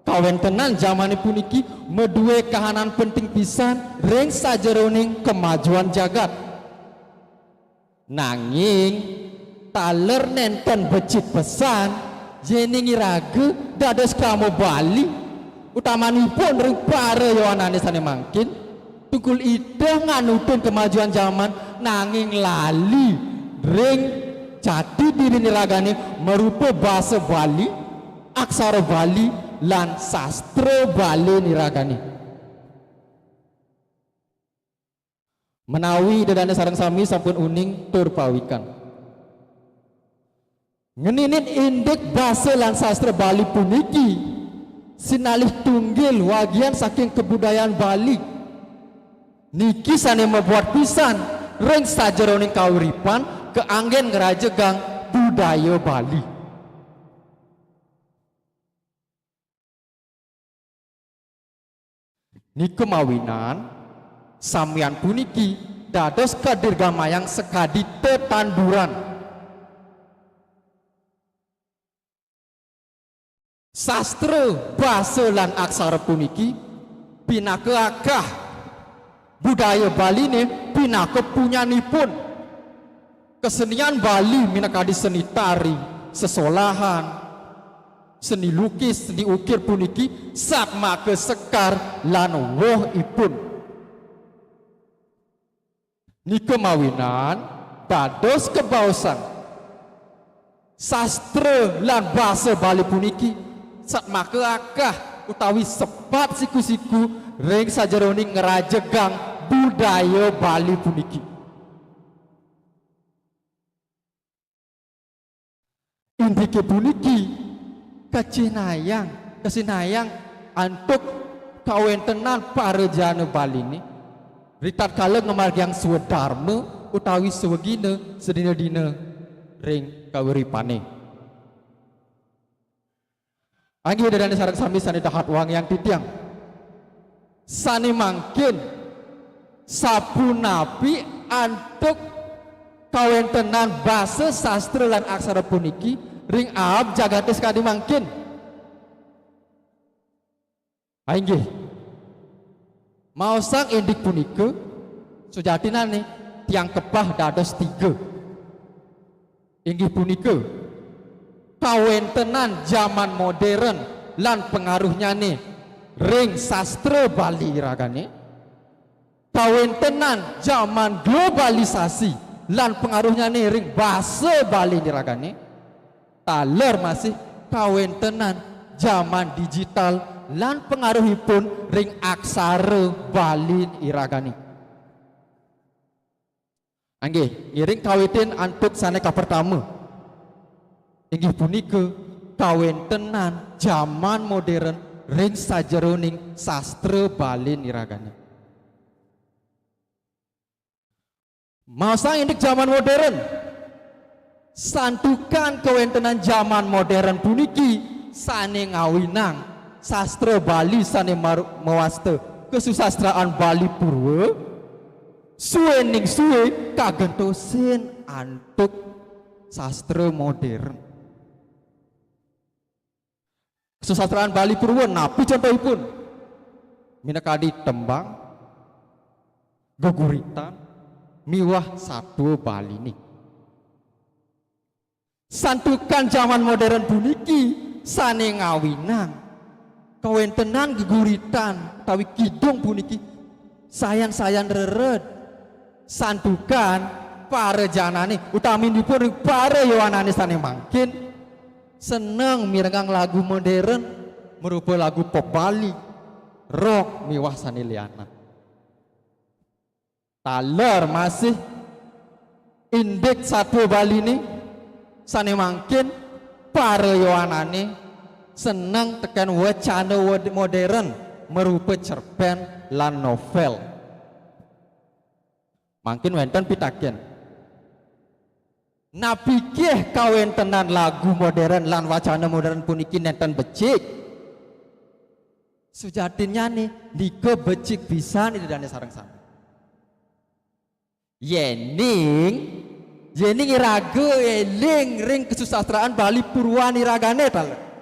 kawéntenan jamané puniki madué kahanan penting pisan ring sajeroning kemajuan jagat. Nanging taler nénten becik pesan yéning iraga dados krama Bali, utamanipun ring para yowanané sané mangkin, tungkul idup nganutin kemajuan jaman, nanging lali ring jati diri iragané marupa basa Bali, aksara Bali, lan sastra Bali iragané. Menawi Ida dané sareng sami sampun uning tur pawikan ngeninin indik basa lan sastra Bali puniki, sinalih tunggil wagian saking kabudayan Bali. Niki sané mabuat pisan ring sajeroning kauripan kaanggén ngrajegang budaya Bali. Nika mawinan, samian puniki dados kadirgamayang sakadi tetanduran. Sastra, basa, lan aksara puniki pinaka akah, budaya Baliné pinaka punyanipun. Kesenian Bali minakadi seni tari, sesolahan, seni lukis, seni ukir puniki satmaka sekar lan wohipun. Nika mawinan dados kabaosan, sastra lan basa Bali puniki satmaka akah utawi sepat siku-siku ring sajeroning ngrajegang budaya Bali puniki. Indiké puniki kacihnayang, kasinahayang antuk kawéntenan parajana Baliné ritatkala ngamargiang swadarma utawi swagina sadina-dina ring kauripané. Inggih, Ida dané sareng sami sané dahat wangiang titiang. Sané mangkin, sapunapi antuk kawéntenan basa, sastra, lan aksara puniki ring aab jagaté sakadi mangkin? Inggih. Maosang indik punika, sujatinané tiang kepah dados tiga. Inggih punika, kawéntenan jaman modern lan pangaruhnyané ring sastra Bali iragané, kawéntenan jaman globalisasi lan pangaruhnyané ring basa Bali iragané, taler masih kawéntenan jaman digital lan pangaruhipun ring aksara Bali iragané. Inggih, ngiring kawitin antuk sané kapertama. Inggih punika kawéntenan jaman modern ring sajeroning sastra Bali iragané. Maosang indik jaman modern, Santukan kawéntenan jaman modern puniki sané ngawinang sastra Bali sané mar-, mawasta kasusastraan Bali Purwa, suwéning suwé kagentosin antuk sastra modern. Susastraan Bali Purwa napi contohipun? Minakadi tembang, geguritan, miwah satua Baliné. Santukan jaman modern puniki sané ngawinang kawéntenan geguritan utawi kidung puniki sayan-sayan rered. Santukan para janané, utaminipun para yowanané sané mangkin seneng mirengang lagu modern marupa lagu pop Bali, rock miwah sané lianan. Taler masih indik satua Baliné sané mangkin para yowanané seneng tekén wacana wod-, modern marupa cerpén lan novel. Mangkin wénten pitakén. Napikih kawéntenan lagu modern lan wacana modern puniki nénten becik? Sujatinnyané nika becik pisan Ida dané sareng sami. Yéning, yéning iraga éling ring kasusastraan Bali Purwan iragané taler.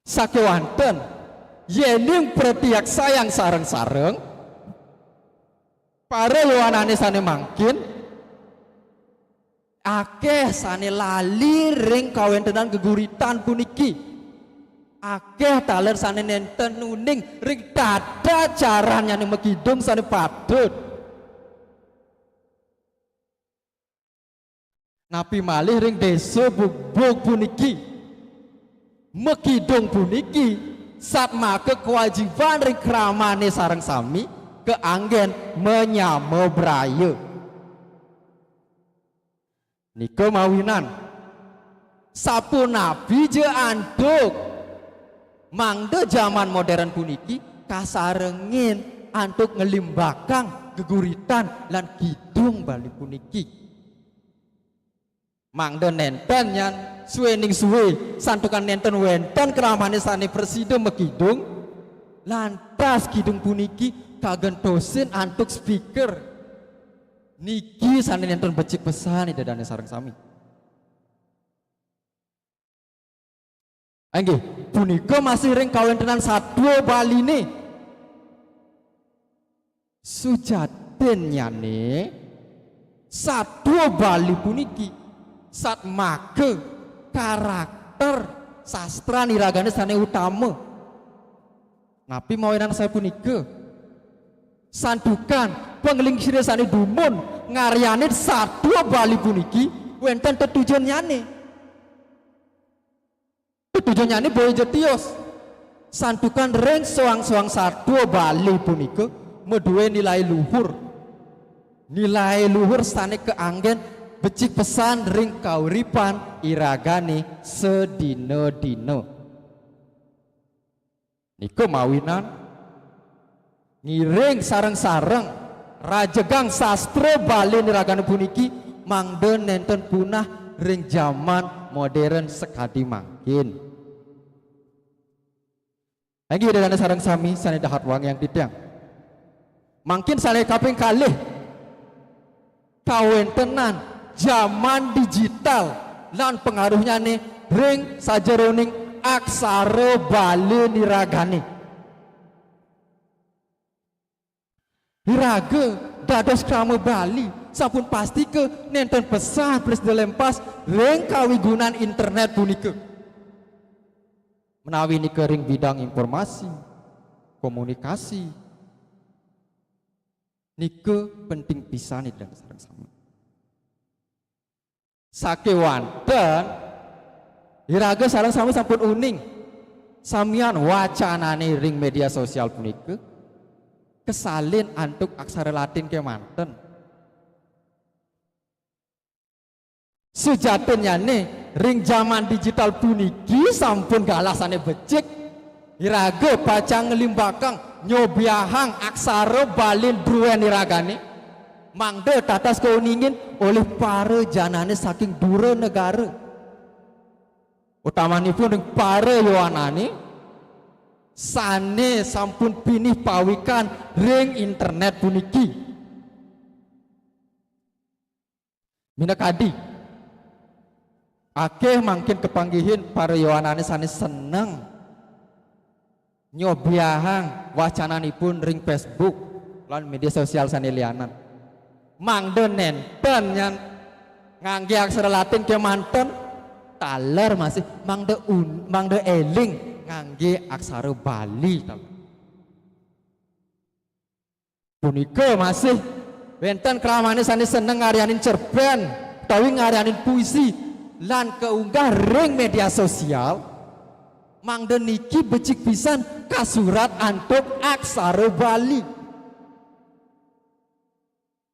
Sakéwanten, yéning pratiaksayang sareng-sareng, para yowanané sané mangkin, akéh sané lali ring kawéntenan geguritan puniki. Akéh taler sané nénten uning ring tata carannyané makidung sané patut. Napi malih ring désa Bugbug puniki. Makidung puniki satmaka kawajiban ring kramané sareng sami kaanggén manyama braya. Nika mawinan sapunapi ja antuk mangda jaman modern puniki kasarengin antuk nglimbakang geguritan lan kidung Bali puniki. Mangda nénten nyan suwéning suwé, santukan nénten wénten kramané sané prasida makidung, lantas kidung puniki kagentosin antuk speaker. Niki sané nénten becik pesan Ida dané sareng sami. Inggih, punika masih ring kawéntenan satua Baliné. Sujatinnyané, satua Bali puniki satmaka karakter sastran iragané sané utama. Napi mawinan sapunika? Santukan panglingsira sané dumun ngaryanin satua Bali puniki wénten tetujonnyané. Tetujonnyané boya ja tios. Santukan ring soang-soang satua Bali punika madué nilai luhur. Nilai luhur sané kaanggén becik pesan ring kauripan iragané sadina-dina. Nika mawinan ngiring sareng-sareng rajegang sastra Bali niragané puniki mangda nénten punah ring jaman modern sakadi mangkin. Inggih Ida dané sareng sami sané dahat wangiang titiang. Mangkin sané kaping kalih, kawéntenan jaman digital lan pangaruhnyané ring sajeroning aksara Bali niragané. Iraga dados krama Bali, sampun pastika nénten pesan prasida lempas ring kawigunan internet punika. Menawi nika ring bidang informasi, komunikasi, nika penting pisan Ida sareng sami. Sakéwanten, iraga sareng sami sampun uning, samian wacanané ring média sosial punika kasalin antuk aksara Latin kémanten. Sujatinnyané, ring jaman digital puniki sampun galah sané becik. Iraga pacang nglimbakang, nyobiahang aksara Bali druén iragané. Mangda tatas kauningin olih para janane saking dura negara. Utamanipun ring para yowanane sane sampun pinih pawikan ring internet puniki. Minakadi, akeh mangkin kapanggihin para yowanane sane seneng nyobiahang wacananipun ring Facebook lan media sosial sane lianan. Mangda nenten nyan ngangge aksara Latin kemanten, taler masih mangda un-, mangda eling ngangge aksara Bali. Punika masih wenten kramane sane seneng ngaryanin cerpen utawi ngaryanin puisi lan kaunggah ring media sosial, mangda niki becik pisan kasurat antuk aksara Bali.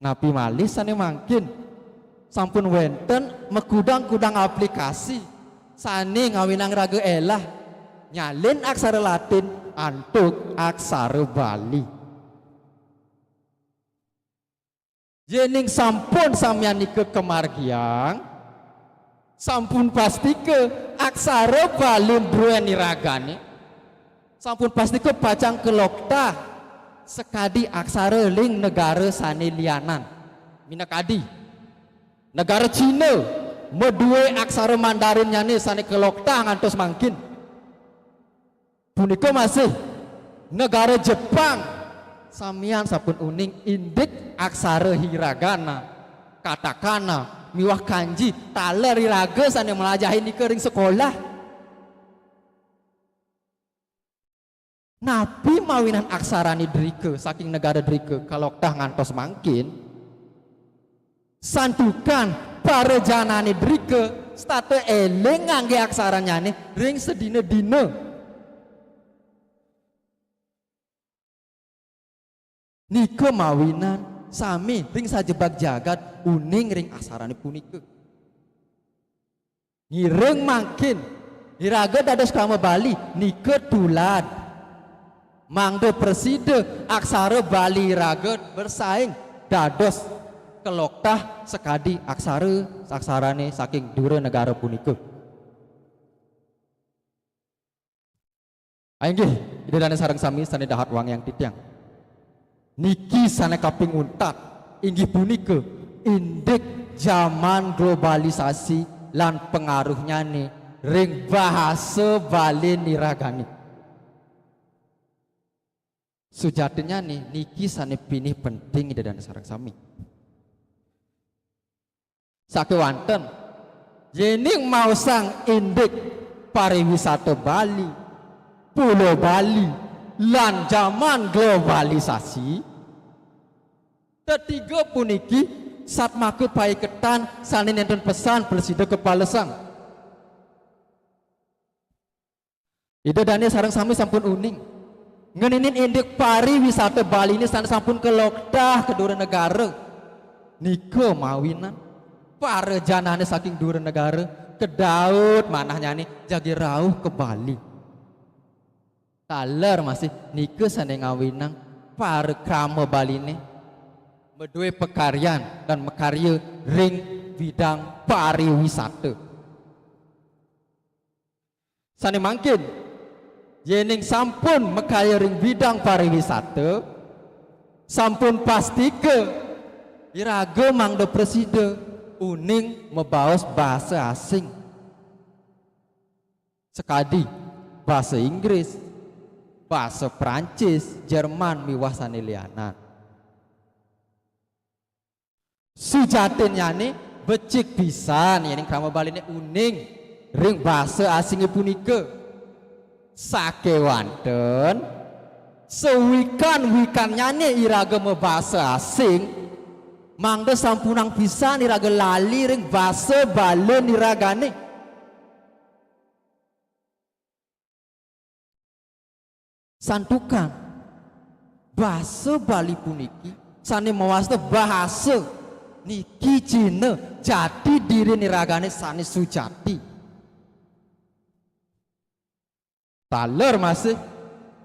Napi malih sane mangkin? Sampun wenten makudang-kudang aplikasi sane ngawinang raga elah nyalin aksara Latin antuk aksara Bali. Yening sampun samian nika kamargiang, sampun pastika aksara Bali druen iragane, sampun pastika pacang kaloktah sakadi aksara ring negara sane lianan. Minakadi, negara Cina madue aksara Mandarinnyane sane kaloktah ngantos mangkin. Punika masih negara Jepang, samian sampun uning indik aksara hiragana, katakana, miwah kanji, taler iraga sane mlajahi nika ring sekolah. Napi mawinan aksarane drika saking negara drika kaloktah ngantos mangkin? Santukan para janane drika setata eling ngangge aksarannyane ring sadina-dina. Nika mawinan sami ring sajebag jagat uning ring aksarane punika. Ngiring mangkin iraga dados krama Bali nika tulad. Mangda prasida aksara Bali iraga bersaing dados kaloktah sakadi aksara-aksarane saking dura negara punika. Inggih, Ida Dane sareng sami sane dahat wangiang titiang. Niki sane kaping untat, inggih punika indik jaman globalisasi lan pengaruhnyane ring bahasa Bali niragane. Sujatinyane niki sane pinih penting Ida Dane sareng sami. Sakewanten, yening maosang indik pariwisata Bali, Pulo Bali, lan jaman globalisasi, tetiga puniki satmaka paiketan sane nenten pesan prasida kapalesang. Ida Dane sareng sami sampun uning. Ngeninin indik pariwisata Bali ini sane sampun kaloktah ka dura negara. Nika mawinan para janane saking dura negara kedaut manahnyane jagi rauh ka Bali. Taler masih nika sane ngawinang para krama Baline madue pakaryan lan makarya ring bidang pariwisata. Sane mangkin, yening sampun makarya ring bidang pariwisata, sampun pastika iraga mangda prasida uning mabaos basa asing. Sakadi basa Inggris, basa Prancis, Jerman miwah sane lianan. Sujatinyane becik pisan yening krama Baline uning ring basa asinge punika. Sakewanten sawikan-wikannyane iraga mabasa asing, mangda sampunang pisan iraga lali ring basa Bali niragane. Santukan basa Bali puniki sane mawasta bahasa niki cihna jati diri niragane sane sujati. Taler masih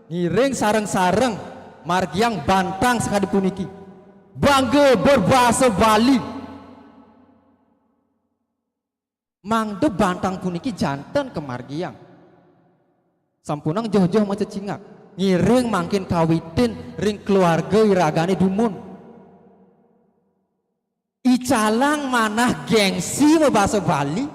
ngiring sareng-sareng margiang bantang sakadi puniki. bangga berbasa Bali. Mangda bantang puniki janten kamargiang. Sampunang joh-joh macecingak. Ngiring mangkin kawitin ring keluarga iragane dumun. Icalang manah gengsi mabasa Bali.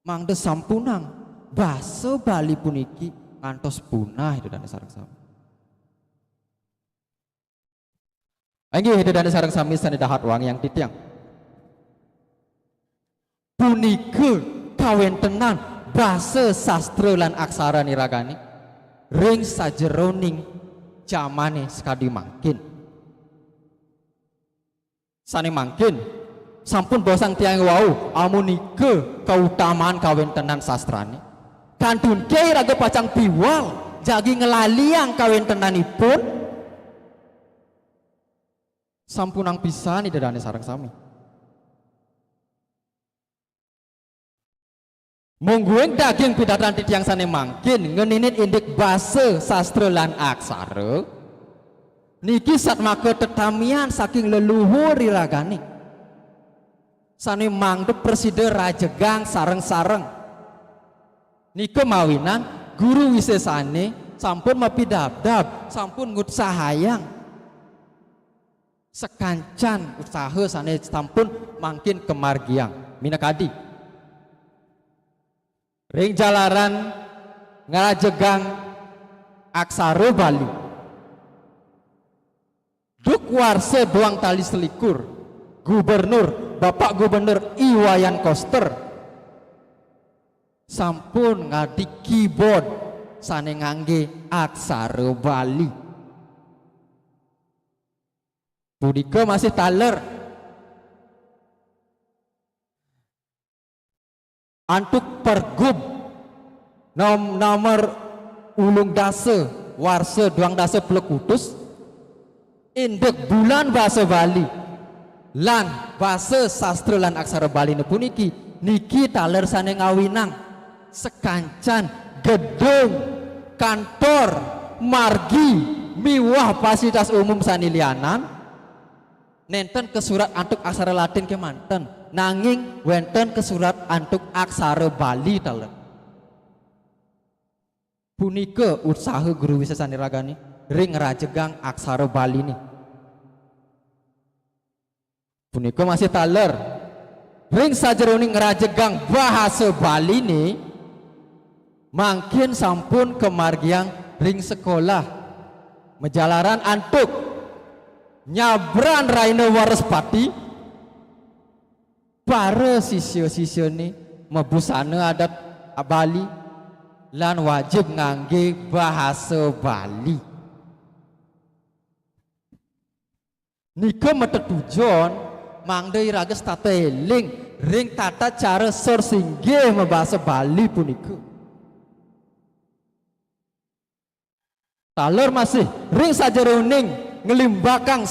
Mangda sampunang basa Bali puniki ngantos punah, Ida Dane sareng sami. Inggih, Ida Dane sareng sami sane dahat wangiang titiang. Punika kawentenan basa sastra lan aksara niragane ring sajeroning jamane sakadi mangkin. Sane mangkin, sampun bosang tiang wau, amunika kautaman kawentenan sastrane. Kantun ke iraga pacang piwal, jagi nglaliang kawentenanipun. Sampunang pisan Ida Dane sareng sami. Mungguing daging pidabdab titiang sane mangkin ngeninit indik basa, sastra lan aksara, niki satmaka tetamian saking leluhur iragane. Sane mangda prasida rajegang sareng-sareng. Nika mawinan guru wisesane sampun mapidabdab, sampun ngutsahayang sakancan usaha sane sampun mangkin kamargiang. Minakadi, ring jalaran ngrajegang aksara Bali, duk warsa duang tali selikur, Gubernur, Bapak Gubernur I Wayan Koster sampun ngadi keyboard sane ngangge aksara Bali. Punika masih taler antuk Pergub nom-, nomor ulung dasa, warsa duang dasa plekutus, indik Bulan Basa Bali lan basa sastra lan aksara Baline puniki, niki taler sane ngawinang sakancan gedung, kantor, margi, miwah fasilitas umum sane lianan, nenten kasurat antuk aksara Latin kemanten, nanging wenten kasurat antuk aksara Bali taler. Punika usaha guru wisesane ragane ring ngrajegang aksara Baline. Punika masih taler ring sajeroning ngrajegang bahasa Baline, mangkin sampun kamargiang ring sekolah. Majalaran antuk nyabran raina Waraspati, para sisya-sisyane mabusana adat Bali lan wajib ngangge bahasa Bali. Nika matetujon mangda iraga setata eling ring tata cara sor singgih mabasa Bali punika. Taler masih ring sajeroning nglimbakang